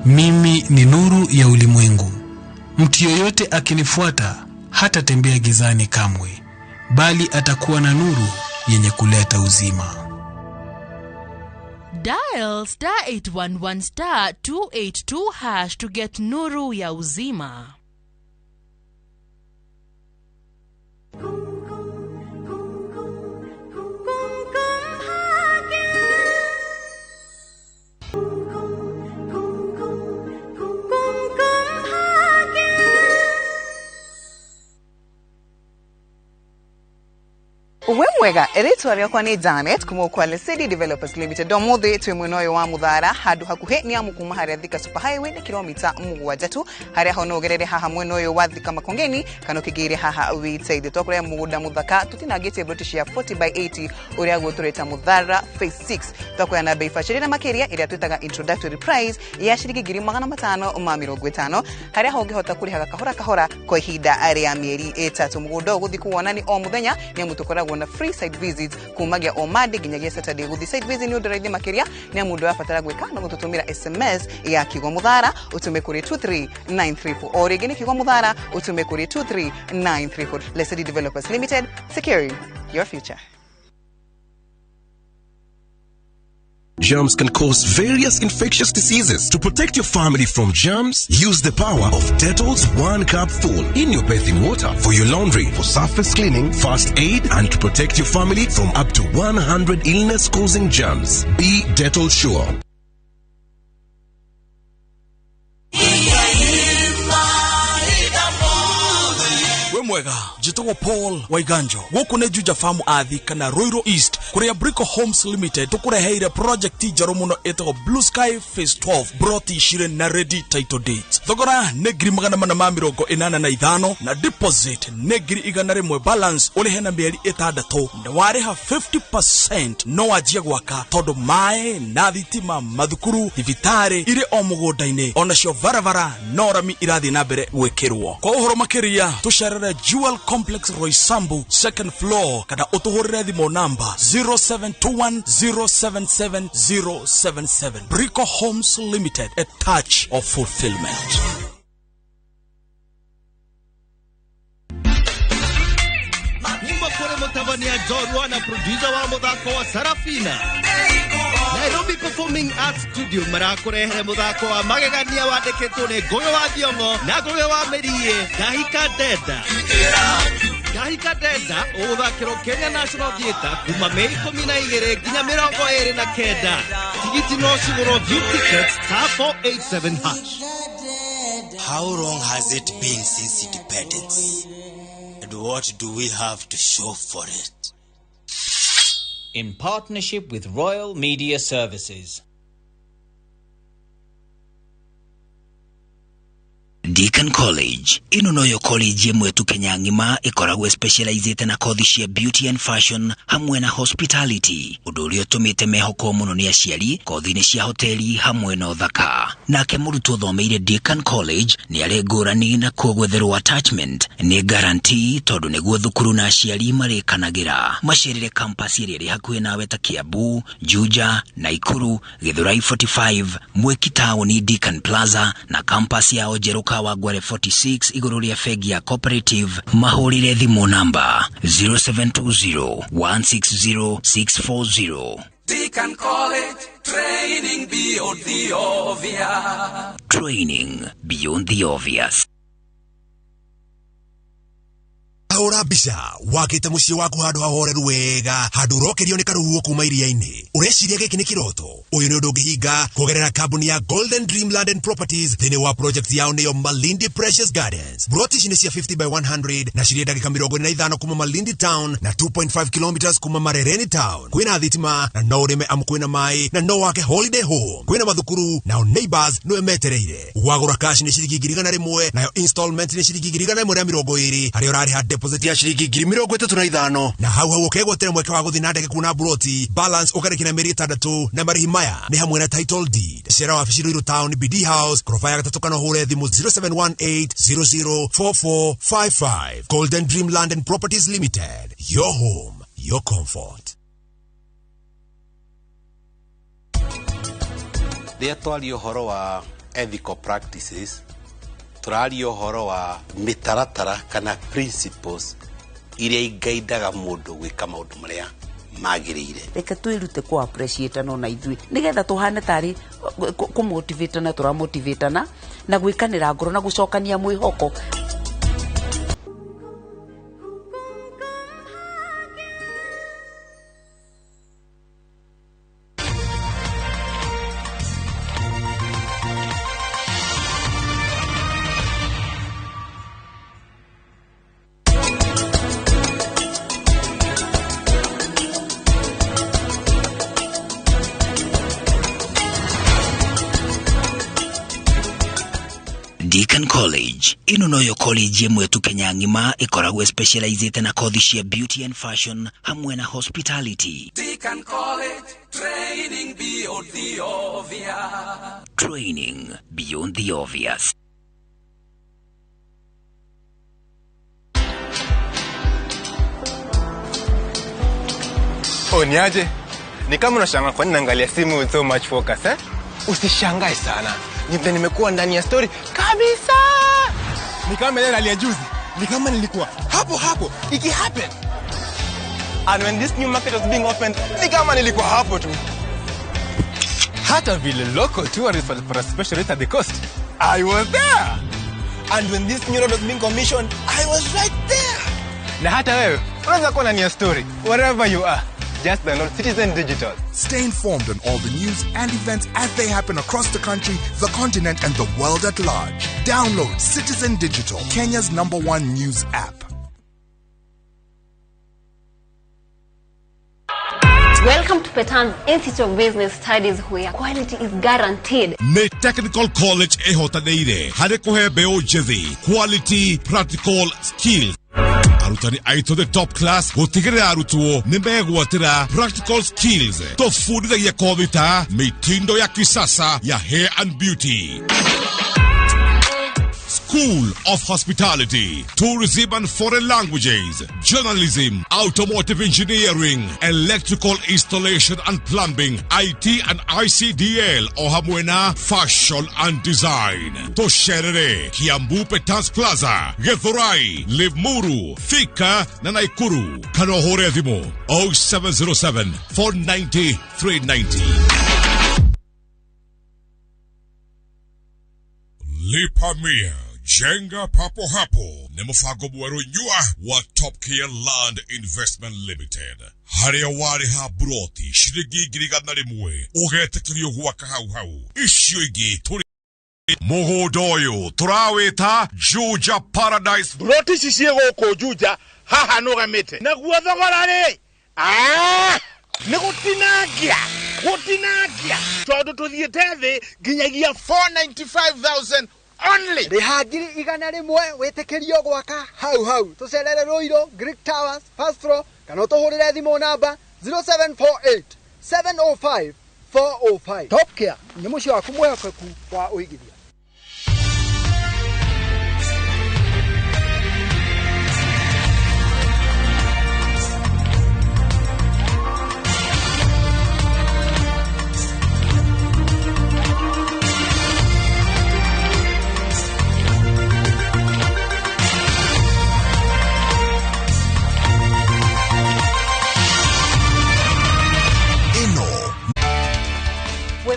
Mimi ni nuru ya ulimwengu. Mtu yoyote akinifuata hatatembea gizani kamwe, bali atakuwa na nuru yenye kuleta uzima. Dial star 811 star 282 hash to get nuru ya uzima. We mwega, rĩtwa rĩakwa nĩ Janet kuma kwa Lesedi Developers Limited. Ũmũthĩ twĩ mwena ũyũ wa Mũthara, handũ hakuhĩ nĩ amu kuma harĩa Thika Super Highway nĩ kilomita 7 tu, harĩa ho no ũgerere haha mwena ũyũ wa Thika Makongeni kana ũkĩingĩre haha wĩteithio. Twakũrehe mũgũnda mũthaka tũtinangĩtie broti cia 40 by 80 ũrĩa guo tũreta Mũthara Phase 6. Twakuoya na bei bacĩrĩre makĩria ĩrĩa twĩtaga introductory price ya ciringi 550,000, harĩa ho ũngĩhota kũrĩhaga kahora kahora kwa ihinda rĩa mĩeri 3. Mũgũnda ũyũ gũthiĩ kũwona nĩ o mũthenya, nĩ amu tũkoragwo na free site visits kumagia o Monday nginyagia Saturday. Gũthiĩ site visit nĩ ũndũ raithi makĩria, nĩ amu ndũrabatara gwĩka no gũtũtũmĩra SMS ya kiugo Mũthara ũtũme kũrĩ 23934, o rĩngĩ nĩ kiugo Mũthara ũtũme kũrĩ 23934. Lesedi Developers Limited, securing your future. Germs can cause various infectious diseases. To protect your family from germs, use the power of Dettol's 1 cup full in your bathing water for your laundry, for surface cleaning, first aid, and to protect your family from up to 100 illness-causing germs. Be Dettol sure. Mwega, njĩtagwo Paul Waiganjo. Gũkũ nĩ Juja Farm Athi kana Ruiru East, kũrĩa Brico Homes Limited tũkũreheire project njerũ mũno ĩtagwo Blue Sky Phase 12, broti cirĩ na ready title deeds. Thogora nĩ 485,000 na deposit nĩ 100,000, balance ũrĩhe na mĩeri 6, na warĩha 50% no wanjie gwaka, tondũ maĩ na thitima, mathukuru, thibitarĩ irĩ o mũgũnda-inĩ, onacio barabara no rami irathiĩ na mbere gwĩkĩrwo. Kwa ũhoro makĩria tũcerere Jewel Complex Roysambu second floor, kana ũtũhũrĩre thimũ namba 0721077077. Brico Homes Limited, a touch of fulfillment. Kuma kũrĩ mũtabania njorua na producer wa mũthako wa Sarafina, Nairobi Performing Arts Studio marakũrehere mũthako wa magegania wandĩkĩtwo nĩ Ngũgĩ wa Thiong'o na Ngũgĩ wa Mĩriĩ, Ngahika Ndenda. Ngahika Ndenda ũgũthakĩrwo Kenya National Theatre kuma Mei 12 nginya 29. Tigiti no cigũrwo view tickets *487#. How long has it been since independence? And what do we have to show for it? In partnership with Royal Media Services. Deacon College ĩno noyo college ĩmwe tu Kenya ng'ima ĩkoragwo specializĩte na kothi cia beauty and fashion hamwe na hospitality, ũndũ ũrĩa ũtũmĩte mehokwo mũno nĩ aciari kothi-inĩ cia hoteli hamwe na ũthaka. Nake mũrutwo ũthomeire Deacon College nĩ arĩ ngũrani na kuo gwetherwo attachment nĩ guarantee, tondũ nĩguo thukuru na aciari marĩkanagĩra. Macerere campus ĩrĩa ĩrĩ hakuhĩ nawe ta Kiambu, Juja, Naikuru, Githurai 45, Mwiki Town, Deacon Plaza na campus yao njerũ Kawangware 46 igũrũ rĩa bengi ya Cooperative. Mahũrĩre thimũ namba 0720 160 640. Deacon College, training beyond the obvious. Training beyond the obvious. Ahũra mbica wakĩte mũciĩ waku handũ hahoreru wega, handũ ũrokerio nĩ karũhuho kuma iria-inĩ. Ũreciria gĩkĩ nĩ kĩroto? Ũyũ nĩ ũndũ ũngĩhinga kũgerera kambuni ya Golden Dreamland and Properties thĩinĩ wa project yao nĩyo Malindi Precious Gardens. Broti ici nĩ cia 50 by 100 na cirĩ ndagĩka 45 kuma Malindi Town na 2.5 kilometers kuma Marereni Town. Kwĩna thitima na no ũrĩme amu kwĩna maĩ na no wake holiday home. Kwĩna mathukuru nao neighbors nĩwe metereire. Wagũra cash nĩ ciringi 100,000, nayo installment nĩ ciringi 120, harĩa ũrarĩha deposit ya ciringi 35,000, na hau hau ũkegwatĩra mweke wa gũthiĩ na ndege kuona broti, balance ũkarĩkĩra mĩeri 6, na marĩhi maya nĩ hamwe na title deed. Cera wabici Ruiru Town, BD House, koroba ya 3, kana ũhũre thimũ 0718 004455. Golden Dreamland and Properties Limited, your home, your comfort. Rĩrĩa twaria ũhoro wa ethical practices, tũraria ũhoro wa mĩtaratara kana principles iria ingaindaga mũndũ gwĩka maũndũ marĩa magĩrĩire. Reke twĩrute kũ appreciate na ithuĩ nĩgetha tũhane tarĩ kũ motivate na tũra motivate na gwĩkanĩra ngoro na gũcokania mwĩhoko. Deacon College ĩno noyo college ĩmwe tu Kenya ng'ima ĩkoragwo specializĩte na kothi cia beauty and fashion hamwe na hospitality. Deacon College, training beyond the obvious. Training beyond the obvious. Oh, niaje? Ni kama unashangaa kwa nini naangalia simu with so much focus, eh? Usishangae sana. Ni vile nimekuwa ndani ya story kabisa. Ni kama ile ya juzi. Ni kama nilikuwa hapo hapo iki happen. And when this new market was being opened, ni kama nilikuwa hapo tu. Hata vile local tourists for a special rate at the coast, I was there. And when this new road was being commissioned, I was right there. Na hata wewe unaweza kuwa ndani ya story wherever you are. Just download Citizen Digital. Stay informed on all the news and events as they happen across the country, the continent, and the world at large. Download Citizen Digital, Kenya's #1 news app. Welcome to Petan's Institute of Business Studies, where quality is guaranteed. Nĩ Technical College ĩhotanĩire harĩ kũhe mbeũ njĩthĩ quality practical skills. Arutani aitũ the top class gũtigĩrĩra arutwo nĩ megwatĩra practical skills. Tũbundithagia kothi ta mitindo ya kisasa ya hair and beauty, School of Hospitality, Tourism and Foreign Languages, Journalism, Automotive Engineering, Electrical Installation and Plumbing, IT and ICDL, o hamwe na Fashion and Design. Tosherere, Kiambu Petans Plaza, Githurai, Limuru, Thika na Naikuru. Kana ũhũre thimũ 0707 490 390. Lipa Mia, Jenga Papo Hapo nĩ mũbango mwerũ nyua wa Top Care Land Investment Limited. Harĩa warĩha buroti ciringi 100,000 ũgetĩkĩrio gwaka hau hau. Icio ingĩ tũrĩ mũgũnda ũyũ tũrawĩta Juja Paradise. Buroti ici ciĩ gũkũ Juja haha nũgamĩte. Naguo thogora rĩ, nĩ gũtinangia gũtinangia tondũ tũthiĩte thĩ nginyagia 495,000 only. Rĩha 100,000 wĩtĩkĩrio gwaka hau hau. Tũcerere Ruiru, Greek Towers, first floor, kana ũtũhũrĩre thimũ namba 0748 705 405. Top Care nĩ mũciĩ waku mwĩhokeku wa ũigithia.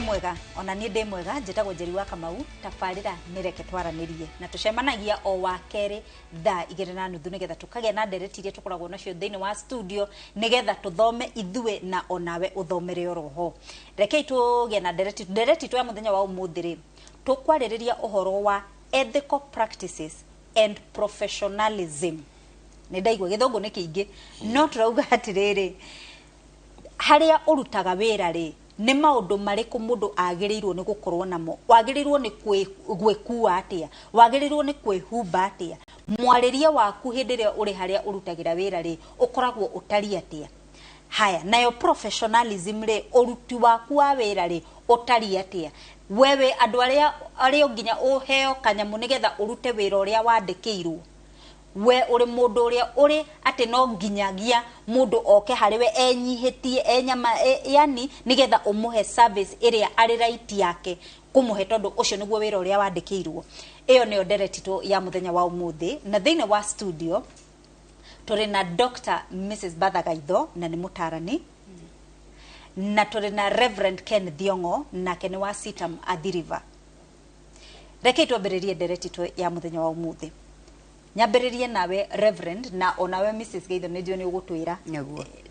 Mwega ona niĩ ndĩ mwega, njĩtagwo Njeri wa Kamau, tabarĩra nĩ reke twaranĩrie na tũcemanagia o wa kerĩ thaa 2:30 nĩgetha tũkagĩa na ndereti iria tũkoragwo nacio thĩinĩ wa studio nĩgetha tũthome ithuĩ na onawe ũthomere oroho. Rekei tũgĩe na ndereti ya mũthenya wa ũmũthĩ rĩ, tũkwarĩrĩria ũhoro wa ethical practices and professionalism. Nĩ ndaigua gĩthũngũ nĩ kĩingĩ, no tũrauga atĩrĩrĩ, harĩa ũrutaga wĩra rĩ, nĩ maũndũ marĩkũ mũndũ agĩrĩirwo nĩ gũkorwo namo, wagĩrĩirwo nĩ gwĩkua atĩa, wagĩrĩirwo nĩ kwĩhumba atĩa, mwarĩrie waku hĩndĩ ĩrĩa ũrĩ harĩa ũrutagĩra wĩra rĩ, ũkoragwo ũtariĩ atĩa. Haya, nayo professionalism rĩ, ũruti waku wa wĩra rĩ, ũtariĩ atĩa. Wewe andũ arĩa nginya ũheo kanyamũ nĩgetha ũrute wĩra ũrĩa wandĩkĩirwo, we uri mundu uria uri ati no nginyagia mundu oke hariwe enyihitie enyama yani nigetha umuhe service iria ari right yake kumuhe tondu ucio niguo wira uria wandikirwo. Iyo niyo ndereti ya muthenya wa umuthi, na thiini wa studio turi na Dr. Mrs. Batha Gaitho na ni mutarani, na turi na Reverend Ken Thiongo nake ni wa Sitam Athi River. Reke twambiririe ndereti ya muthenya wa umuthi. Nyambiririe nawe Reverend na onawe Mrs. Gaitho nä njå nä å gå twä ra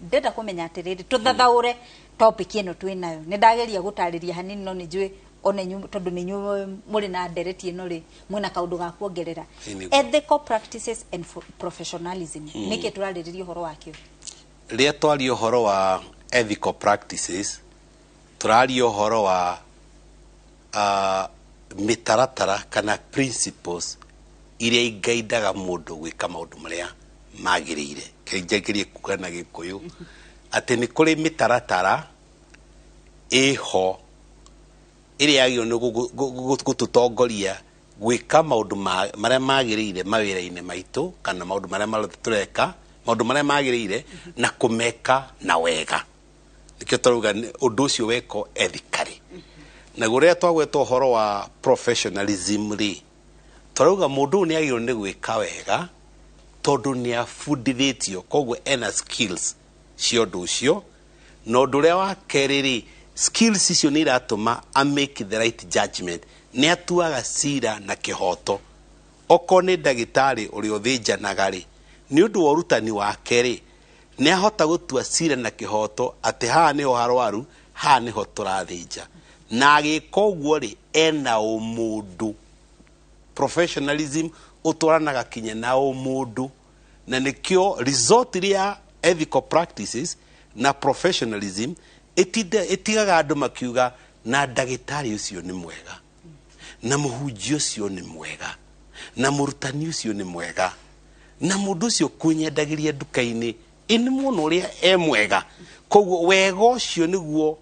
ndenda kå menya atä rä rä tå thathaå topic ä no twä nayo nä ndageria gå tarä ria hanini no nä njå ona inyuĩ tondũ nĩ inyuĩ mũrĩ na ndereti ĩno rĩ mwĩna kaũndũ ga kuongerera. Ethical practices and professionalism nĩkĩ tũrarĩrĩria ũhoro wakĩo? Rĩrĩa twaria ũhoro wa ethical practices tũraria ũhoro wa Mĩtaratara kana principles iria ingaidaga mũndũ gwĩka maũndũ marĩa magĩrĩire. Kĩnjagĩrie kuga na Gĩkũyũ atĩ nĩ kũrĩ mĩtaratara ĩho ĩrĩa yagĩrĩirwo nĩ gũtũtongoria gwĩka maũndũ marĩa magĩrĩire mawĩra-inĩ maitũ, kana maũndũ marĩa marĩa tũreka, maũndũ marĩa magĩrĩire na kũmeka na wega. Nĩkĩo tũrauga ũndũ ũcio wekwo ethically. Naguo rĩrĩa twagweta ũhoro wa professionalism rĩ, tũrauga mũndũ ũyũ nĩ agĩrĩirwo nĩ gwĩka wega tondũ nĩ abundithĩtio, koguo ena skills cia ũndũ ũcio. Na ũndũ ũrĩa wa kerĩ rĩ, skills icio nĩ iratũma a make the right judgment, nĩ atuaga cira na kĩhoto. Okorwo nĩ ndagĩtarĩ ũrĩa ũthĩnjanaga rĩ, nĩ ũndũ wa ũrutani wake rĩ, nĩ ahota gũtua cira na kĩhoto atĩ haha nĩho harwaru, haha nĩho tũrathĩnja. Na agĩka ũguo rĩ, ena ũmũndũ. Professionalism ũtwaranaga kinya na ũmũndũ, na nĩkĩo result ya ethical practices na professionalism ĩtigaga andũ makiuga na ndagĩtarĩ ũcio nĩ mwega, na mũhunjia ũcio nĩ mwega, na mũrutani ũcio nĩ mwega, na mũndũ ũcio kũnyendagĩria nduka-inĩ ĩ nĩ muona ũrĩa e mwega. Koguo wega ũcio nĩguo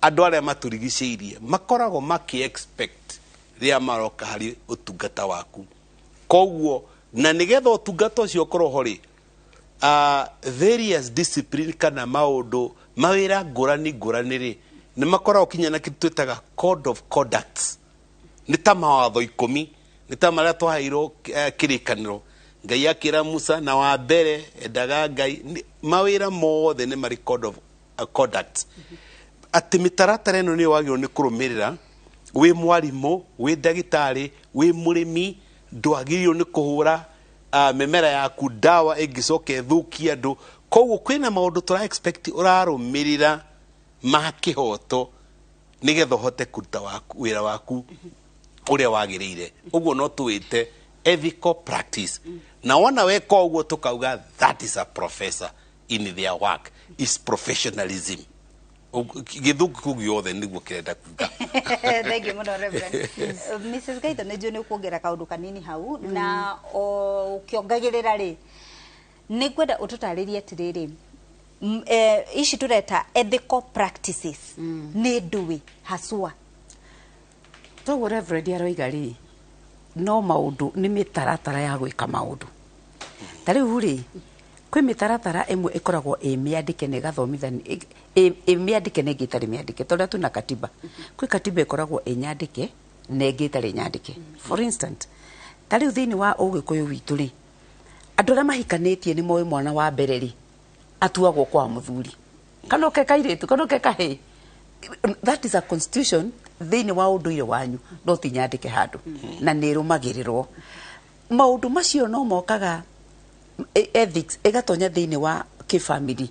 andũ arĩa matũrigicĩirie makoragwo makĩ expect rĩrĩa maroka harĩ ũtungata waku. Koguo na nĩgetha ũtungata ũcio ũkorwo ho rĩ, various discipline kana maũndũ mawĩra ngũrani ngũrani rĩ, nĩ makoragwo kinya na kĩndũ twĩtaga code of conducts. Nĩ ta mawatho 10, nĩ ta marĩa twaheirwo kĩrĩkanĩro. Ngai akĩra Musa na wa mbere endaga Ngai. Mawĩra mothe nĩ marĩ code of conducts, atĩ mĩtaratara ĩno nĩyo wagĩrĩirwo nĩ kũrũmĩrĩra. Wĩ mwarimũ, wĩ ndagĩtarĩ, wĩ mũrĩmi, ndwagĩrĩirwo nĩ kũhũra mĩmera yaku ndawa ĩngĩcoka ĩthũkie andũ. Koguo kwĩna maũndũ tũra expect ũrarũmĩrĩra ma kĩhoto nĩgetha ũhote kũruta wĩra waku ũrĩa wagĩrĩire. Ũguo no tũwĩte ethical practice. Na wona weka ũguo tũkauga that is a professor in their work, is professionalism. Gĩthũngũ kĩu gĩothe nĩguo kĩrenda kuga. Thank you mũno, Reverend. Mrs. Gaitho, nĩ njũĩ nĩ ũkuongerera kaũndũ kanini hau, na ũkĩongagĩrĩra rĩ, nĩ ngwenda ũtũtarĩrie atĩrĩrĩ, ici tũreta ethical practices nĩ ndũĩ haswa? Toguo Reverend aroiga rĩ, no maũndũ nĩ mĩtaratara ya gwĩka maũndũ. Ta rĩu rĩ, kwĩ mĩtaratara ĩmwe ĩkoragwo ĩ mĩandĩke na ĩgathomithania, ĩ mĩandĩke na ĩngĩ ĩtarĩ mĩandĩke. Ta ũrĩa twĩna katiba, kwĩ katiba ĩkoragwo ĩ nyandĩke na ĩngĩ ĩtarĩ nyandĩke. For instance, ta rĩu thĩinĩ wa ũgĩkũyũ witũ rĩ, andũ arĩa mahikanĩtie nĩ moĩ mwana wa mbere rĩ, atuagwo kwa mũthuri, kana ũke kairĩtu, kana ũke kahĩĩ. That is a constitution thĩinĩ wa ũndũire wanyu, no ti nyandĩke handũ, na nĩ ĩrũmagĩrĩrwo. Maũndũ macio no mokaga ethics ĩgatonya thĩinĩ wa kĩbamĩrĩ.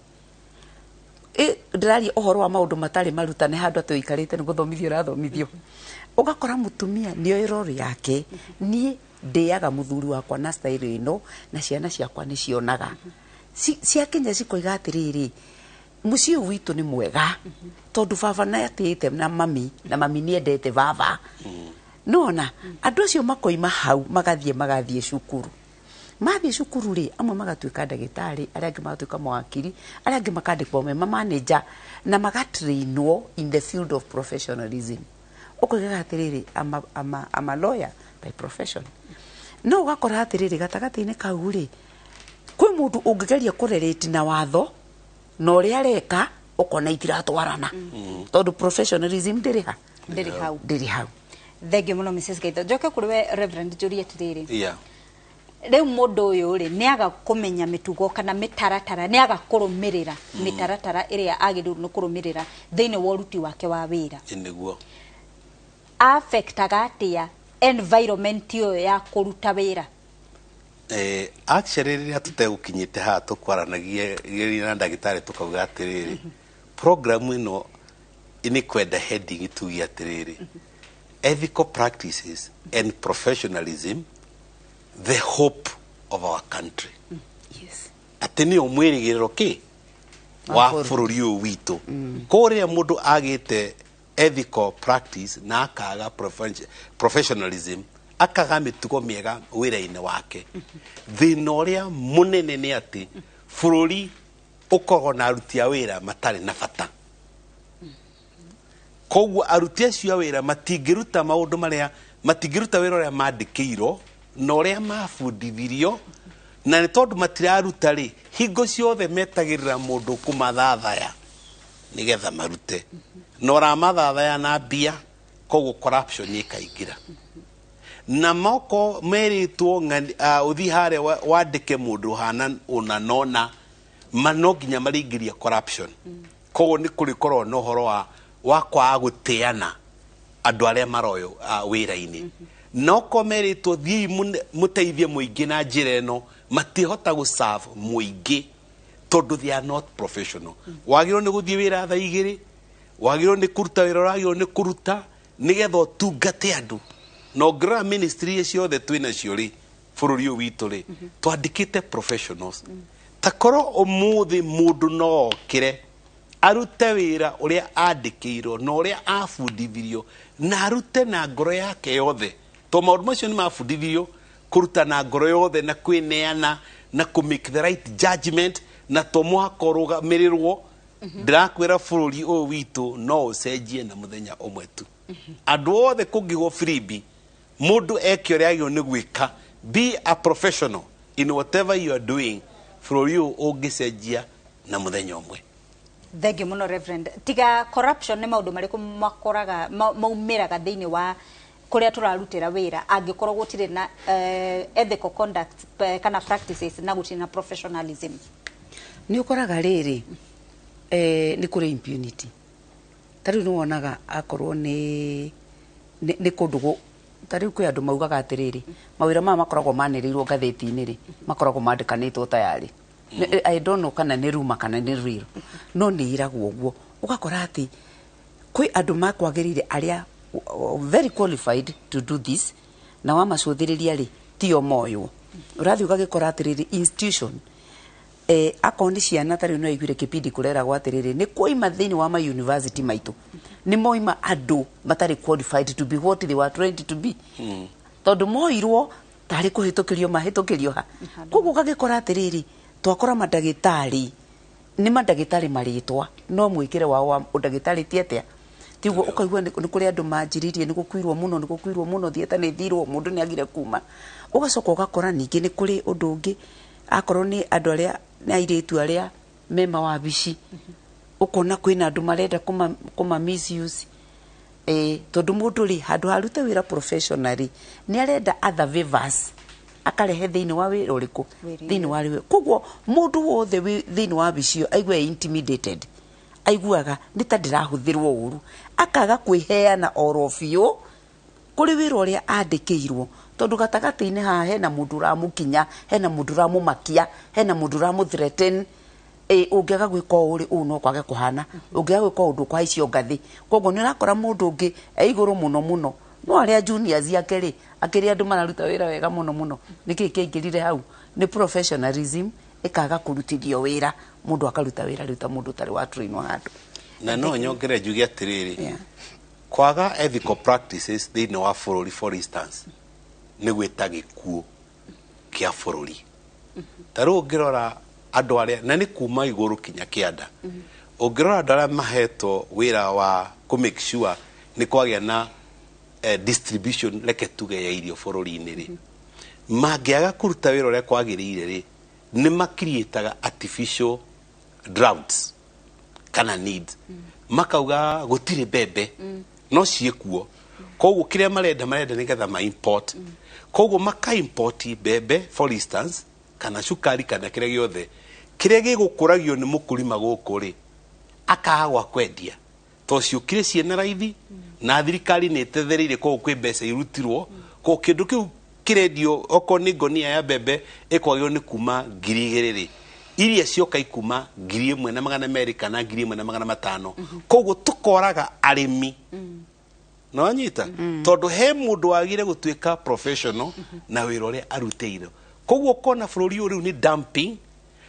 Ndĩraria ũhoro wa maũndũ matarĩ marutane handũ atĩ ũikarĩte nĩ gũthomithio ũrathomithio. Ũgakora mũtumia nĩoĩ role yake, niĩ ndĩaga mũthuri wakwa na style ĩno, na ciana ciakwa nĩ cionaga. Ciakinya cikoiga atĩrĩrĩ, mũciĩ ũyũ witũ nĩ mwega tondũ baba nĩ atĩĩte na mami, na mami nĩ endete baba. Nona andũ acio makoima hau magathiĩ cukuru. Mathiĩ cukuru rĩ, amwe magatuĩka ndagĩtarĩ, arĩa angĩ magatuĩka mawakiri, arĩa angĩ makandĩkwo me manager, na magatrainwo in the field of professionalism. Ũkoigaga atĩrĩrĩ, I'm a lawyer by profession. No ũgakora atĩrĩrĩ, gatagatĩ-inĩ kau rĩ, kwĩ mũndũ ũngĩgeria kũrelate na watho na ũrĩa areka, ũkona itiratwarana, tondũ professionalism ndĩrĩ ha? Ndĩrĩ hau. Ndĩrĩ hau. Thank you mũno, Mrs. Gaitho. Njoke kũrĩ we, Reverend, njũrie atĩrĩrĩ, rĩu mũndũ ũyũ rĩ, nĩ aga kũmenya mĩtugo kana mĩtaratara, nĩ aga kũrũmĩrĩra mĩtaratara ĩrĩa agĩrĩirwo nĩ kũrũmĩrĩra thĩinĩ wa ũruti wake wa wĩra. Nĩguo. Affectaga atĩa environment ĩyo ya kũruta wĩra? Actually rĩrĩa tũtegũkinyĩte haha tũkwaranagia na ndagĩtarĩ tũkauga atĩrĩrĩ, program ĩno nĩ kwenda heading tuge atĩrĩrĩ, ethical practices and professionalism, the hope of our country. Atĩ nĩyo mwĩrĩgĩrĩro kĩ wa bũrũri ũyũ witũ. Koguo rĩrĩa mũndũ agĩte ethical practice na akaga professionalism, akaga mĩtugo mĩega wĩra-inĩ wake, thĩna ũrĩa mũnene nĩ atĩ bũrũri ũkoragwo na aruti a wĩra matarĩ na bata. Koguo aruti acio a wĩra matingĩruta maũndũ marĩa, matingĩruta wĩra ũrĩa mandĩkĩirwo na ũrĩa mabundithirio, na nĩ tondũ matiraruta rĩ, hingo ciothe metagĩrĩra mũndũ kũmathathaya nĩgetha marute, na ũramathathaya na mbia, koguo corruption ĩkaingĩra. Na moko merĩtwo ũthiĩ harĩa wandĩke mũndũ ũhana ũna nona, ma no nginya marĩingĩria corruption. Koguo nĩ kũrĩkorwo na ũhoro wa kwaga gũtĩana andũ arĩa maroywo wĩra-inĩ. Na okorwo merĩtwo thiĩi mũteithie mũingĩ na njĩra ĩno, matihota gũ-serve mũingĩ tondũ they are not professional. Wagĩrĩirwo nĩ gũthiĩ wĩra thaa 2, wagĩrĩirwo nĩ kũruta wĩra ũrĩa wagĩrĩirwo nĩ kũruta nĩgetha ũtungate andũ. Na ũngĩrora ministry ciothe twĩ nacio rĩ, bũrũri ũyũ witũ rĩ, twandĩkĩte professionals. Ta korwo ũmũthĩ mũndũ no okĩre arute wĩra ũrĩa andĩkĩirwo na ũrĩa abundithirio, na arute na ngoro yake yothe, to maũndũ macio nĩ mabundithirio kũruta na ngoro yothe na kwĩneana na kũ make the right judgment, na to mũhaka ũrũgamĩrĩrwo. Ndĩrakwĩra bũrũri ũyũ witũ no ũcenjie na mũthenya ũmwe tu. Andũ othe kũngĩgwo firimbi, mũndũ eke ũrĩa agĩrĩirwo nĩ gwĩka, be a professional in whatever you are doing, bũrũri ũyũ ũngĩcenjia na mũthenya ũmwe. Thank you muno, Reverend. Tiga corruption, nĩ maũndũ marĩkũ makoraga maumĩraga thĩinĩ wa kũrĩa tũrarutĩra wĩra angĩkorwo gũtirĩ na ethical conduct kana practices na gũtirĩ na professionalism? Nĩ ũkoraga rĩrĩ, nĩ kũrĩ impunity. Ta rĩu nĩ wonaga akorwo nĩ kũndũ ta rĩu kwĩ andũ maugaga atĩrĩrĩ, mawĩra maya makoragwo manĩrĩirwo ngathĩti-inĩ rĩ, makoragwo mandĩkanĩtwo tayarĩ. I don't know kana nĩ ruma kana nĩ real, no nĩ iragwo ũguo. Ũgakora atĩ kwĩ andũ makwagĩrĩire arĩa very qualified to do this, na wamacũthĩrĩria rĩ, tio moywo. Ũrathiĩ ũgagĩkora atĩrĩrĩ, institution akorwo nĩ ciana, ta rĩu no aiguire kĩbindi kũreragwo atĩrĩrĩ, nĩ kwoima thĩinĩ wa ma university maitũ, nĩ moima andũ matarĩ qualified to be what they were trained to be, tondũ moirwo tarĩ kũhĩtũkĩrio mahĩtũkĩrio ha. Koguo ũgagĩkora atĩrĩrĩ, twakora mandagĩtarĩ nĩ mandagĩtarĩ marĩtwa, no mwĩkĩre wao wa ũndagĩtarĩ ti atĩa tiguo. Ũkaigua nĩ kũrĩ andũ manjĩrĩirie nĩ gũkuirwo mũno, nĩ gũkuirwo mũno, theatre nĩ thirwo, mũndũ nĩ agire kuma. Ũgacoka ũgakora ningĩ nĩ kũrĩ ũndũ ũngĩ, akorwo nĩ andũ arĩa nĩ airĩtu arĩa me mawabici, ũkona kwĩna andũ marenda kũma misuse, tondũ mũndũ rĩ, handũ harute wĩra professionally, nĩ arenda other favors akarehe thĩinĩ wa wĩra ũrĩkũ, thĩinĩ wa wĩra. Koguo mũndũ wothe wĩ thĩinĩ wa wabici ĩyo aigua intimidated, aiguaga nĩ ta ndĩrahũthĩrwo ũru, akaga kwĩheana oro biũ kũrĩ wĩra ũrĩa andĩkĩirwo, tondũ gatagatĩ-inĩ haha hena mũndũ ũramũkinya, hena mũndũ ũramũmakia, hena mũndũ ũramũ-threaten, ũngĩaga gwĩka ũũ rĩ, ũũ no kwage kũhana, ũngĩaga gwĩka ũũ ndũkũhaicio ngathĩ. Koguo nĩ ũrakora mũndũ ũngĩ e igũrũ mũno mũno, no arĩa juniors ake rĩ, akĩrĩ andũ mararuta wĩra wega mũno mũno. Nĩkĩĩ kĩaingĩrire hau? Nĩ professionalism ĩkaga kũrutithio wĩra, mũndũ akaruta wĩra rĩu ta mũndũ ũtarĩ wa trainwo handũ. Na no nyongere njuge atĩrĩrĩ, kwaga ethical practices thĩinĩ wa bũrũri, for instance, nĩ gwĩta gĩkuũ kĩa bũrũri. Ta rĩu ũngĩrora andũ arĩa, na nĩ kuma igũrũ kinya kĩanda, ũngĩrora andũ arĩa mahetwo wĩra wa kũ make sure nĩ kwagĩa na distribution, reke tuge, ya irio bũrũri-inĩ rĩ, mangĩaga kũruta wĩra ũrĩa kwagĩrĩire rĩ, nĩ makiriĩtaga artificial droughts kana needs, makauga gũtirĩ mbembe no ciĩkuo. Koguo kĩrĩa marenda nĩgetha ma import, koguo maka import mbembe, for instance, kana cukari, kana kĩrĩa gĩothe kĩrĩa gĩgũkũragio nĩ mũkũrima gũkũ rĩ, akaga gwa kwendia to ciũkire ciĩna raithi, na thirikari nĩ ĩtethereire, koguo kwĩ mbeca irutirwo. Koguo kĩndũ kĩu kĩrendio, okorwo nĩ ngonia ya mbembe ĩkwagĩrĩirwo nĩ kuma 2,000 rĩ, iria cioka ikuma 1,200 kana 1,500. Koguo tũkoraga arĩmi no wanyita, tondũ he mũndũ wagire gũtuĩka professional na wĩra ũrĩa arutĩirwo. Koguo ũkona bũrũri ũyũ rĩu nĩ dumping,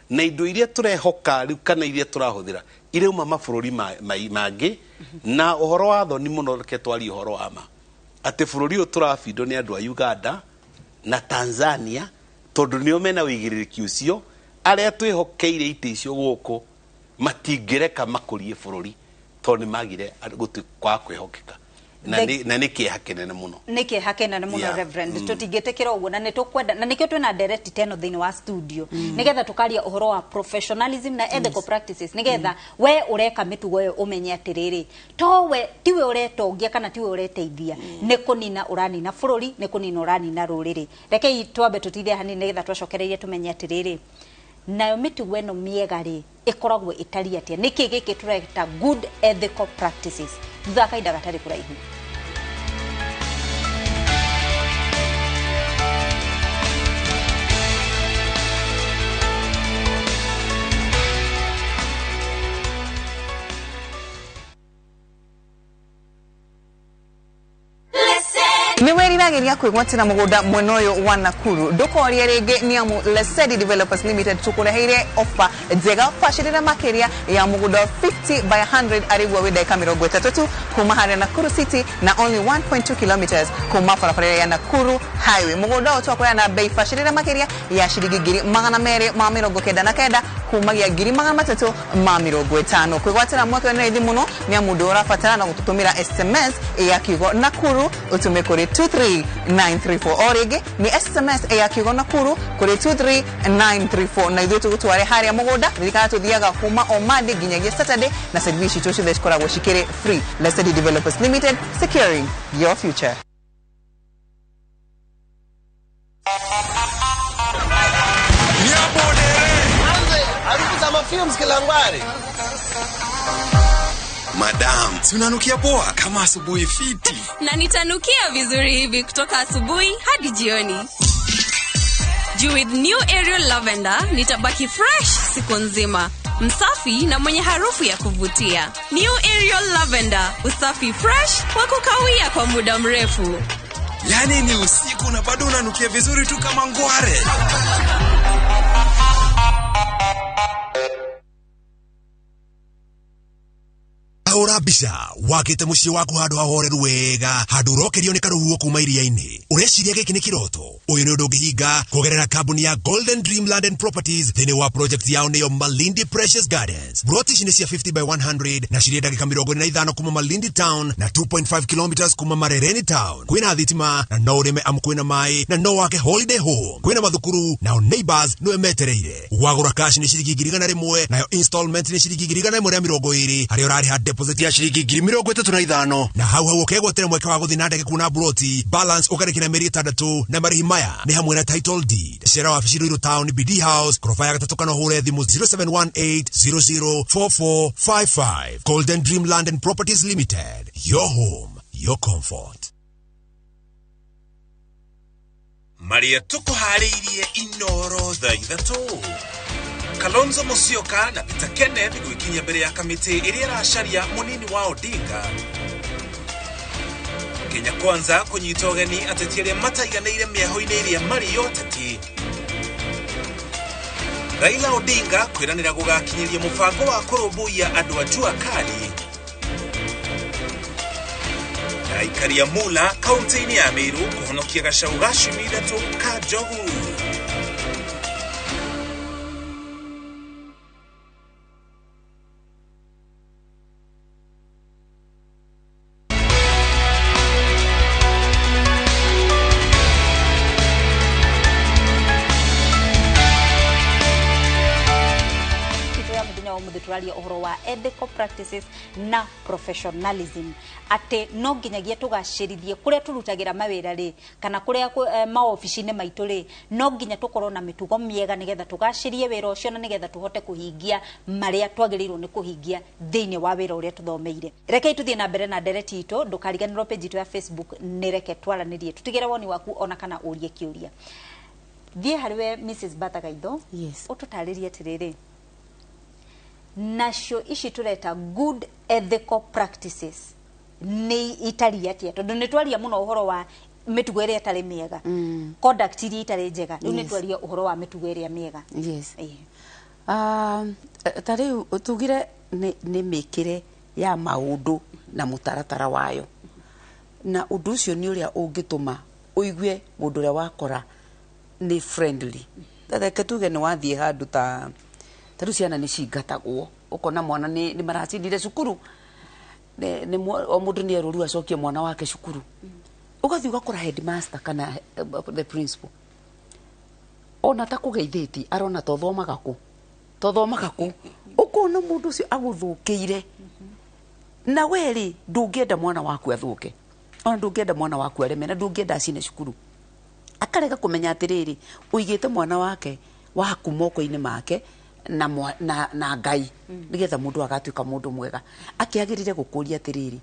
Na indo iria tũrehoka rĩu kana iria tũrahũthĩra irauma mabũrũri mangĩ, na ũhoro wa thoni mũno, reke twarie ũhoro wa ma atĩ bũrũri ũyũ tũrabindwo nĩ andũ a Uganda na Tanzania, tondũ nĩo mena ũigĩrĩrĩki ũcio. Arĩa twĩhokeire itĩ icio gũkũ matingĩreka makũrie bũrũri tondũ nĩ magire kwaga kwĩhokeka, na nĩ kĩeha kĩnene mũno. Nĩ kĩeha kĩnene mũno, Reverend. Tũtingĩtĩkĩra ũguo, na nĩ tũkwenda, na nĩkĩo twĩna ndereti ta ĩno thĩinĩ wa studio, nĩgetha tũkaria ũhoro wa professionalism na ethical practices, nĩgetha we ũreka mĩtugo ĩyo ũmenye atĩrĩrĩ, towe tiwe ũretongia kana tiwe ũreteithia, nĩ kũnina ũranina bũrũri, nĩ kũnina ũranina rũrĩrĩ. Rekei twambe tũtithie hanini, nĩgetha twacokererie tũmenye atĩrĩrĩ, nayo mĩtugo ĩno mĩega rĩ ĩkoragwo ĩtariĩ atĩa, nĩkĩ gĩkĩ tũreta good ethical practices, thutha wa kahinda gatarĩ kũraihu. Nĩ wĩriragĩria kwĩgwatĩra mũgũnda mwena ũyũ wa Nakuru? Ndũkorie rĩngĩ, nĩ amu Lesedi Developers Limited tũkũreheire ofa njega bacĩrĩre makĩria ya mũgũnda 50 by 100, arĩguo wĩ ndagĩka 30 tu kuma harĩa Nakuru City na only 1.2 kilometers kuma barabara ya Nakuru Highway. Mũgũnda ũyũ twakũrĩa na bei bacĩrĩre makĩria ya ciringi 299,000 kumagia 350,000. Kwĩgwatĩra mweke nĩ raithi mũno, nĩ amu ndũ ũrabatara na gũtũtũmĩra SMS ya kiugo Nakuru ũtũme kũrĩ 23934. O rĩngĩ nĩ SMS ya kiugo Nakuru kũrĩ 23934, na ithuĩ tũgũtware harĩa mũgũnda. Ririkana tũthiaga kuma o Monday nginyagia Saturday, na service citũ ciothe cikoragwo cikĩrĩ free. Lesedi Developers Limited, securing your future. Madam, si unanukia poa kama asubuhi fiti. Na nitanukia vizuri hivi kutoka asubuhi hadi jioni. Juu with new Ariel Lavender nitabaki fresh siku nzima, msafi na mwenye harufu ya kuvutia. New Ariel Lavender, usafi fresh wa kukawia kwa muda mrefu. Yani ni usiku na bado unanukia vizuri tu kama ngware. Taũra mbica wakĩte mũciĩ waku handũ hahoreru wega, handũ ũrokerio nĩ karũhuho kuma iria-inĩ. Ũreciria gĩkĩ nĩ kĩroto? Ũyũ nĩ ũndũ ũngĩhinga kũgerera kambuni ya Golden Dreamland and Properties thĩinĩ wa project yao nĩyo Malindi Precious Gardens. Broti ici nĩ cia 50 by 100 na cirĩ ndagĩka 45 kuma Malindi Town na 2.5 kilometers kuma Marereni Town. Kwĩna thitima na no ũrĩme amu kwĩna maĩ na no wake holiday home. Kwĩna mathukuru nao neighbors nĩwe metereire. Wagũra cash nĩ ciringi 100,000, nayo installment nĩ ciringi 120,000, harĩa ũrarĩha deposit ya ciringi 35,000, na hau hau ũkegwatĩra mweke wa gũthiĩ na ndege kuona broti, balance ũkarĩkĩra mĩeri 6, na marĩhi maya nĩ hamwe na title deed. Cera wabici Ruiru Town, BD House, koroba ya gatatũ, kana ũhũre thimũ 0718004455. Golden Dreamland and Properties Limited, your home, your comfort. Maria tũkũharĩirie Inoro thaa 3. Kalonzo Musyoka na Peter Kenneth gwĩkinyia mbere ya kamĩtĩ ĩrĩa ĩracaria mũnini wa Odinga. Kenya Kwanza kũnyita ũgeni ateti arĩa mataiganĩire mĩaho-inĩ ĩrĩa marĩ ya ũteti. Raila Odinga kwĩranĩra gũgakinyĩria mũbango wa kũrũmbũiya andũ a jua kali. Na aikari a Mula kaunti-inĩ ya Meru kũhonokia gacau ga ciumia 3 ka njogu. Tũraria ũhoro wa ethical practices na professionalism, atĩ no nginyagia tũgacĩrithie kũrĩa tũrutagĩra mawĩra rĩ, kana kũrĩa maobici-inĩ maitũ rĩ, no nginya tũkorwo na mĩtugo mĩega nĩgetha tũgacĩrie wĩra ũcio, na nĩgetha tũhote kũhingia marĩa twagĩrĩirwo nĩ kũhingia thĩinĩ wa wĩra ũrĩa tũthomeire. Rekei tũthiĩ na mbere na ndereti itũ. Ndũkariganĩrwo page itũ ya Facebook nĩ Reke Twaranĩrie, tũtigĩre woni waku ona kana ũrie kĩũria. Thiĩ harĩ we Mrs. Bertha Gaitho. Yes. Ũtũtarĩrie atĩrĩrĩ, nacio ici tũreta good ethical practices nĩ itariĩ atĩa, tondũ nĩ twaria mũno ũhoro wa mĩtugo ĩrĩa ĩtarĩ mĩega, conduct iria itarĩ njega, rĩu nĩ twaria ũhoro wa mĩtugo ĩrĩa mĩega. Yes. Ta rĩu tugire nĩ mĩkĩre ya maũndũ na mũtaratara wayo, na ũndũ ũcio nĩ ũrĩa ũngĩtũma ũigue mũndũ ũrĩa wakora nĩ friendly. Reke tuge nĩ wathiĩ handũ ta rĩu ciana nĩ cingatagwo, ũkona mwana nĩ maracindire cukuru, o mũndũ nĩ erwo rĩu acokie mwana wake cukuru. Ũgathiĩ ũgakora headmaster kana the principal ona ta kũgeithĩtie, arona tothomaga kũ, tothomaga kũ, ũkona mũndũ ũcio agũthũkĩire. Na we rĩ, ndũngĩenda mwana waku athũke, ona ndũngĩenda mwana waku areme, na ndũngĩenda acine cukuru. Akarega kũmenya atĩrĩrĩ, ũigĩte mwana wake waku moko-inĩ make na Ngai, nĩgetha mũndũ agatuĩka mũndũ mwega. Akĩagĩrĩire gũkũria atĩrĩrĩ,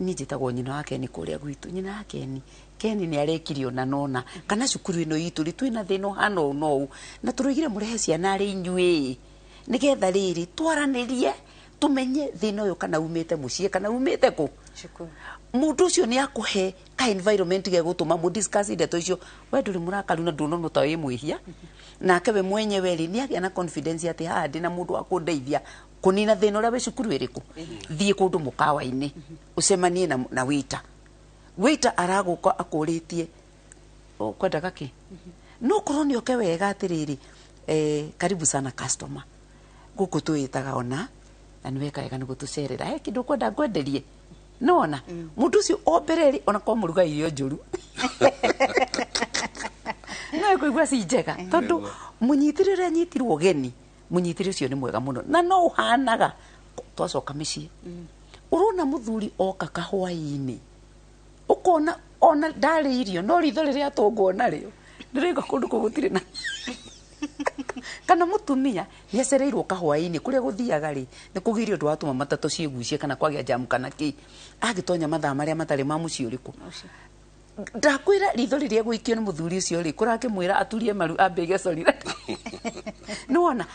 niĩ njĩtagwo nyina wa Keni kũrĩa gwitũ, nyina wa Keni, Keni nĩ arekire ona nona, kana cukuru ĩno itũ rĩ, twĩna thĩna ũhana ũũ na ũũ, na tũroigire mũrehe ciana arĩ inyuĩ, nĩgetha rĩrĩ twaranĩrie tũmenye thĩna ũyũ kana umĩte mũciĩ kana umĩte kũ. Mũndũ ũcio nĩ akũhe ka environment gegũtũma mũ discuss ndeto icio, we ndũrĩ mũrakaru na ndũnonwo ta wĩ mwĩhia, nake we mwenyewe rĩ nĩ agĩa na confidence atĩ haha ndĩna mũndũ wa kũndeithia kũnina thĩna ũrĩa wĩ cukuru ĩrĩkũ. Thiĩ kũndũ mũkawa-inĩ ũcemanie na waiter, waiter aragũka akũrĩtie ũkwendaga kĩ, no korwo nĩ oke wega atĩrĩrĩ, karibu sana customer, gũkũ twĩtaga ona na nĩ weka wega nĩ gũtũcerera, he kĩndũ ũkwenda ngwenderie. Nona mũndũ ũcio o mbere rĩ, ona korwo mũruga irio njũru no ĩkũigua ci njega, tondũ mũnyitĩrĩre ũrĩa anyitirwo ũgeni, mũnyitĩrĩre ũcio nĩ mwega mũno, na no ũhanaga twacoka mĩciĩ. Ũrona mũthuri oka kahwaĩ-inĩ, ũkona ona ndarĩ irio, no ritho rĩrĩa atũngwo narĩo ndĩrĩigua kũndũ kũu gũtirĩ na kana mũtumia nĩ acereirwo kahwaĩ-inĩ kũrĩa gũthiaga rĩ, nĩ kũgĩire ũndũ watũma matatũ ciĩgucie kana kwagĩa jamu kana kĩ, agĩtonya mathaa marĩa matarĩ ma mũciĩ ũrĩkũ. Ndakwĩra ritho rĩrĩa gũikio nĩ mũthuri ũcio rĩ, kũrakĩmwĩra aturie maru ambe gecorire. Nĩwona,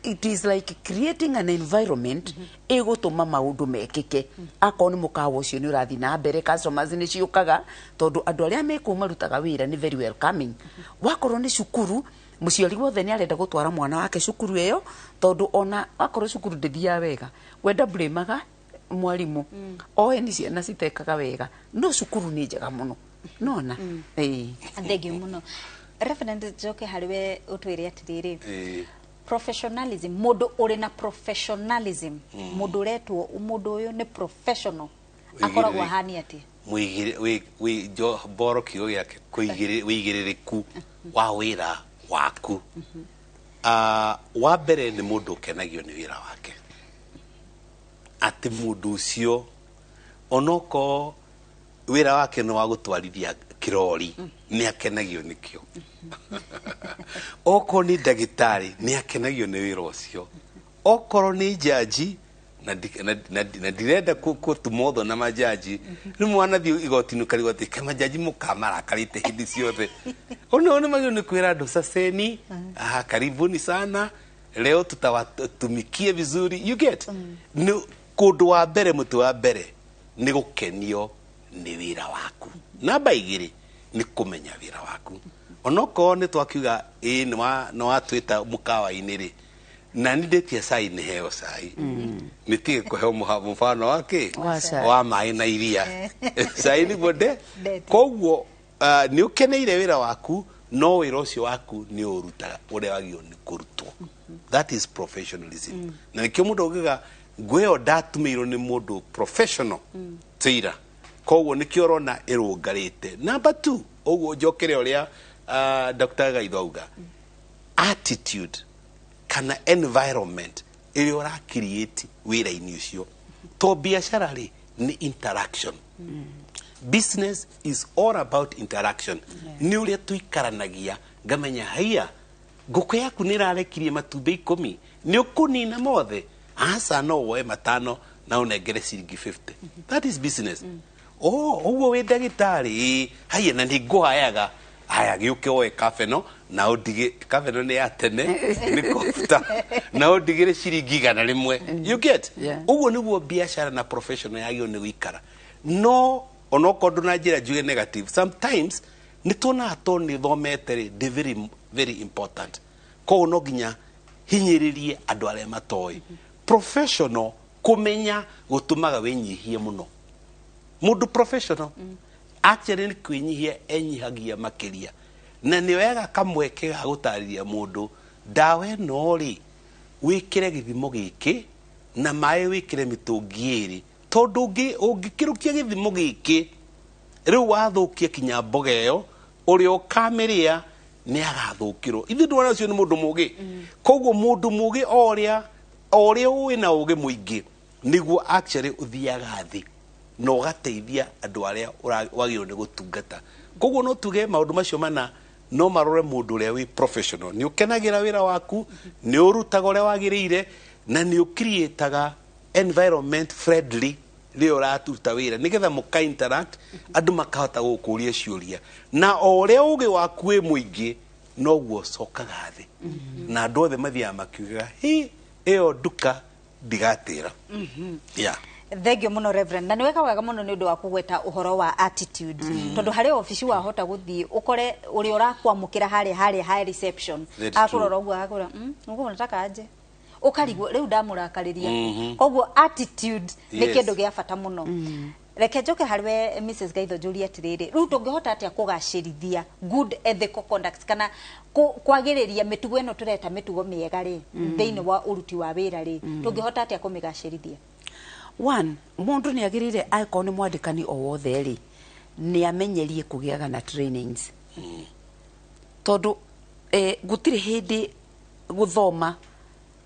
it is like creating an environment ĩgũtũma maũndũ mekĩke. Akorwo nĩ mũkawa ũcio nĩ ũrathiĩ na mbere, customers nĩ ciũkaga, tondũ andũ arĩa me kũu marutaga wĩra nĩ very welcoming. Wakorwo nĩ cukuru, mũciari wothe nĩ arenda gũtwara mwana wake cukuru ĩyo, tondũ ona wakorwo cukuru ndĩthiaga wega, we ndamblĩmaga mwarimũ, oe nĩ ciana citekaga wega, no cukuru nĩ njega mũno. Nona thengio mũno Reverend, njoke harĩ we ũtwĩre atĩrĩrĩ, professionalism, mũndũ ũrĩ na professionalism, mũndũ ũretwo mũndũ ũyũ nĩ professional, akoragwo ahani atĩa? Mboro kiugo gĩake wĩigĩrĩrĩku wa wĩra waku. Wa mbere nĩ mũndũ ũkenagio nĩ wĩra wake, atĩ mũndũ ũcio onokorwo wĩra wake nĩ wa gũtwarithia kĩrori nĩ akenagio nĩkĩo, okorwo nĩ ndagĩtarĩ nĩ akenagio nĩ wĩra ũcio, okorwo nĩ njanji na ndirenda gũtuma ũthũ na manjanji, rĩu mwanathiĩ igoti-inĩ ũkarigwo atĩ kaĩ manjanji mũkamarakarĩte hĩndĩ ciothe. Ona nĩ magĩrĩirwo nĩ kwĩra andũ saseni, karibuni sana, leo tutawatumikie vizuri, you get. Nĩ kũndũ wa mbere, mũtĩ wa mbere nĩ gũkenio nĩ wĩra waku. Namba igĩrĩ nĩ kũmenya wĩra waku. Onokorwo nĩ twakiuga ĩĩ nĩ watwĩta mũkawa-inĩ rĩ, na nĩ ndĩtie cai nĩ heo cai, nĩtige kũheo mũbano wa kĩ wa maĩ na iria, cai nĩguo nde. Koguo nĩ ũkeneire wĩra waku, no wĩra ũcio waku nĩ ũrutaga ũrĩa wagĩrĩirwo nĩ kũrutwo. That is professionalism. Na nĩkĩo mũndũ augaga nguo ĩyo ndatumĩirwo nĩ mũndũ professional tailor, koguo nĩkĩo ũrona ĩrũngarĩte. Number 2, ũguo njokere ũrĩa Dr. Gaitho auga, attitude kana environment ĩrĩa ũra create wĩra-inĩ ũcio. To biacara rĩ nĩ interaction. Business is all about interaction. Nĩ ũrĩa tũikaranagia, ngamenya haiya ngũkũ yaku nĩ ĩrarekirie matumbĩ 10, nĩ ũkũnina mothe? Aca, no woe 5 na ũnengere ciringi 50. That is business. Oh, ũguo wĩ ndagĩtarĩ, haiya na nĩ ngũhayaga, haya gĩũke woe kabeno na ũndige, kabeno nĩ ya tene nĩ kofta, na ũndigĩre ciringi 100. You get? Ũguo nĩguo biacara na professional yagĩrĩirwo nĩ gũikara. No onokorwo ndũna njĩra njuge negative, sometimes nĩ tuonaga tondũ nĩ thomete rĩ, ndĩ very very important. Koguo no nginya Hinyĩrĩrie andũ arĩa matoĩ. Professional kũmenya gũtũmaga wĩnyihie mũno. Mũndũ professional actually nĩ kwĩnyihia enyihagia makĩria, na nĩ oyaga kamweke ga gũtarĩria mũndũ, ndawa ĩno rĩ, wĩkĩre gĩthimo gĩkĩ na maĩ wĩkĩre mĩtũngi ĩrĩ, tondũ ũngĩkĩrũkia gĩthimo gĩkĩ rĩu wathũkia kinya mboga ĩyo, ũrĩa ũkamĩrĩa nĩ agathũkĩrwo. Ithuĩ ndwara ũcio nĩ mũndũ mũgĩ. Koguo mũndũ mũgĩ o ũrĩa ũĩ na ũgĩ mũingĩ nĩguo actually ũthiaga thĩ na ũgateithia andũ arĩa wagĩrĩirwo nĩ gũtungata. Koguo no tuge maũndũ macio mana no marore mũndũ ũrĩa wĩ professional. Nĩ ũkenagĩra wĩra waku, nĩ ũrutaga ũrĩa wagĩrĩire, na nĩ ũcreataga environment friendly rĩrĩa ũraruta wĩra, nĩgetha mũka interact, andũ makahota gũkũria ciũria, na o ũrĩa ũgĩ waku wĩ mũingĩ noguo ũcokaga thĩ, na andũ othe mathiaga makiugaga, hi, ĩyo nduka ndigatĩra. Yeah. Thengio muno, Reverend, na nĩ weka wega muno nĩ ũndũ wa kũgweta ũhoro wa attitude, tondũ harĩ obici wahota gũthiĩ ũkore ũrĩa ũrakwamũkĩra harĩa ha reception akũrora ũguo, akũra ũguo unataka aje, ũkarigwo rĩu ndamũrakarĩria. Koguo attitude nĩ kĩndũ gĩa bata mũno. Reke njoke harĩ we Mrs. Gaitho njũrie atĩrĩrĩ, rĩu tũngĩhota atĩa kũgacĩrithia good ethical conduct kana kwagĩrĩria mĩtugo ĩno tũreta mĩtugo mĩega rĩ, thĩinĩ wa ũruti wa wĩra rĩ, tũngĩhota atĩa kũmĩgacĩrithia? One, mũndũ nĩ agĩrĩire, angĩkorwo nĩ mwandĩkani o wothe rĩ, nĩ amenyerie kũgĩaga na trainings, tondũ gũtirĩ hĩndĩ gũthoma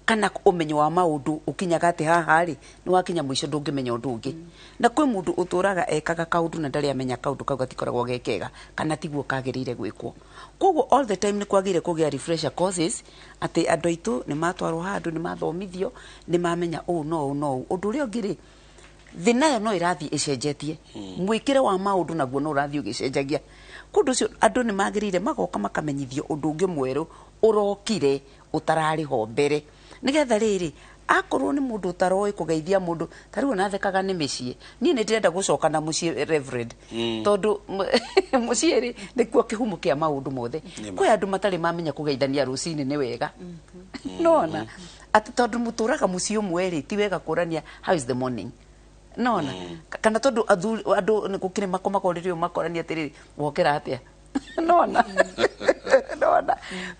kana ũmenyo wa maũndũ ũkinyaga atĩ haha rĩ nĩ wakinya mũico, ndũngĩmenya ũndũ ũngĩ. Na kwĩ mũndũ ũtũraga ekaga kaũndũ na ndarĩ amenya kaũndũ kau gatikoragwo ge kega kana tiguo kagĩrĩire gwĩkwo. Koguo all the time nĩ kwagĩrĩire kũgĩa refresher courses, atĩ andũ aitũ nĩ matwarwo handũ, nĩ mathomithio, nĩ mamenya ũũ no ũũ no ũũ. Ũndũ ũrĩa ũngĩ rĩ, thĩ nayo no ĩrathiĩ ĩcenjetie, mwĩkĩre wa maũndũ naguo no ũrathiĩ ũgĩcenjagia. Kũndũ ũcio andũ nĩ magĩrĩire magoka makamenyithio ũndũ ũngĩ mwerũ ũrokire ũtararĩ ho mbere, nĩgetha rĩrĩ akorwo nĩ mũndũ ũtaroĩ kũgeithia mũndũ ta rĩu onathekaga nĩ mĩciĩ. Niĩ nĩ ndĩrenda gũcoka na mũciĩ, Reverend, tondũ mũciĩ rĩ nĩkuo kĩhumo kĩa maũndũ mothe. Kwĩ andũ matarĩ mamenya kũgeithania rũcinĩ nĩ wega, nona atĩ tondũ mũtũraga mũciĩ ũmwe rĩ, ti wega kũrania how is the morning, nona kana tondũ andũ nĩ gũkĩrĩ makomaga ũrĩrĩ ũyũ makorania atĩrĩrĩ, wokĩra atĩa, nona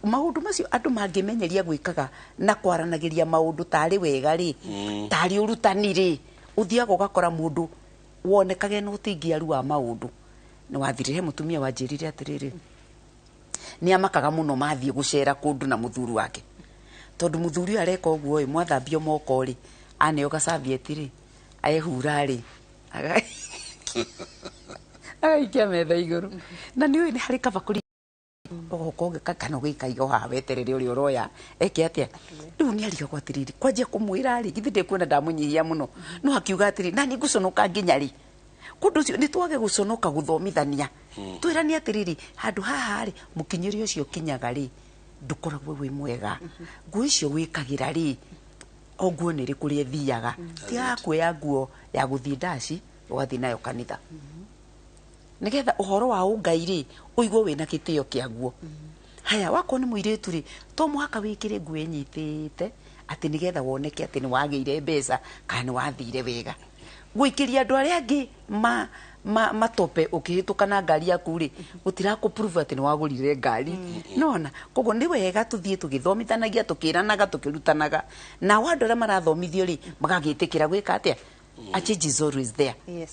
maũndũ macio andũ mangĩmenyeria gwĩkaga na kwaranagĩria maũndũ tarĩ wega rĩ, tarĩ ũrutani rĩ, ũthiaga ũgakora mũndũ wonekage na ũtingiaru wa maũndũ nĩ wathirire. He mũtumia wanjĩrire atĩrĩrĩ, nĩ amakaga mũno mathiĩ gũcera kũndũ na mũthuri wake, tondũ mũthuri ũyũ areka ũguo ĩ, mwathambio moko rĩ, aneo gacabieti rĩ, ehura rĩ, agaikia metha igũrũ, na nĩ ũĩ nĩ harĩ kabakũri ũgoka kana ũgĩkaiga o haha weterere ũrĩa ũroya eke atĩa. Rĩu nĩ arigagwo atĩrĩrĩ, kwanjia kũmwĩra rĩ, githĩ ndĩkuona ndamũnyihia mũno, no akiuga atĩrĩ, nani ngũconoka nginya rĩ. Kũndũ ũcio nĩ twage gũconoka gũthomithania, twĩrane atĩrĩrĩ, handũ haha rĩ, mũkinyĩre ũcio ũkinyaga rĩ ndũkoragwo wĩ mwega, nguo icio wĩkagĩra rĩ, o nguo nĩ ĩrĩ kũrĩa ĩthiaga, tigaga kuoya nguo ya gũthiĩ ndaci ũgathiĩ nayo kanitha, nĩgetha ũhoro wa ũngai rĩ ũigue wĩna gĩtĩo kĩaguo. Haya, wakorwo nĩ mũirĩtu rĩ, to mũhaka wĩkĩre nguo ĩnyitĩte atĩ nĩgetha woneke atĩ nĩ wagĩire mbeca kana nĩ wathire wega. Gũikĩria andũ arĩa angĩ matope ũkĩhĩtũka na ngari yaku rĩ, gũtirakũ prove atĩ nĩ wagũrire ngari, nona. Koguo nĩ wega tũthiĩ tũgĩthomithanagia, tũkĩranaga, tũkĩrutanaga, nao andũ arĩa marathomithio rĩ magagĩtĩkĩra gwĩka atĩa. A change is always there. Yes.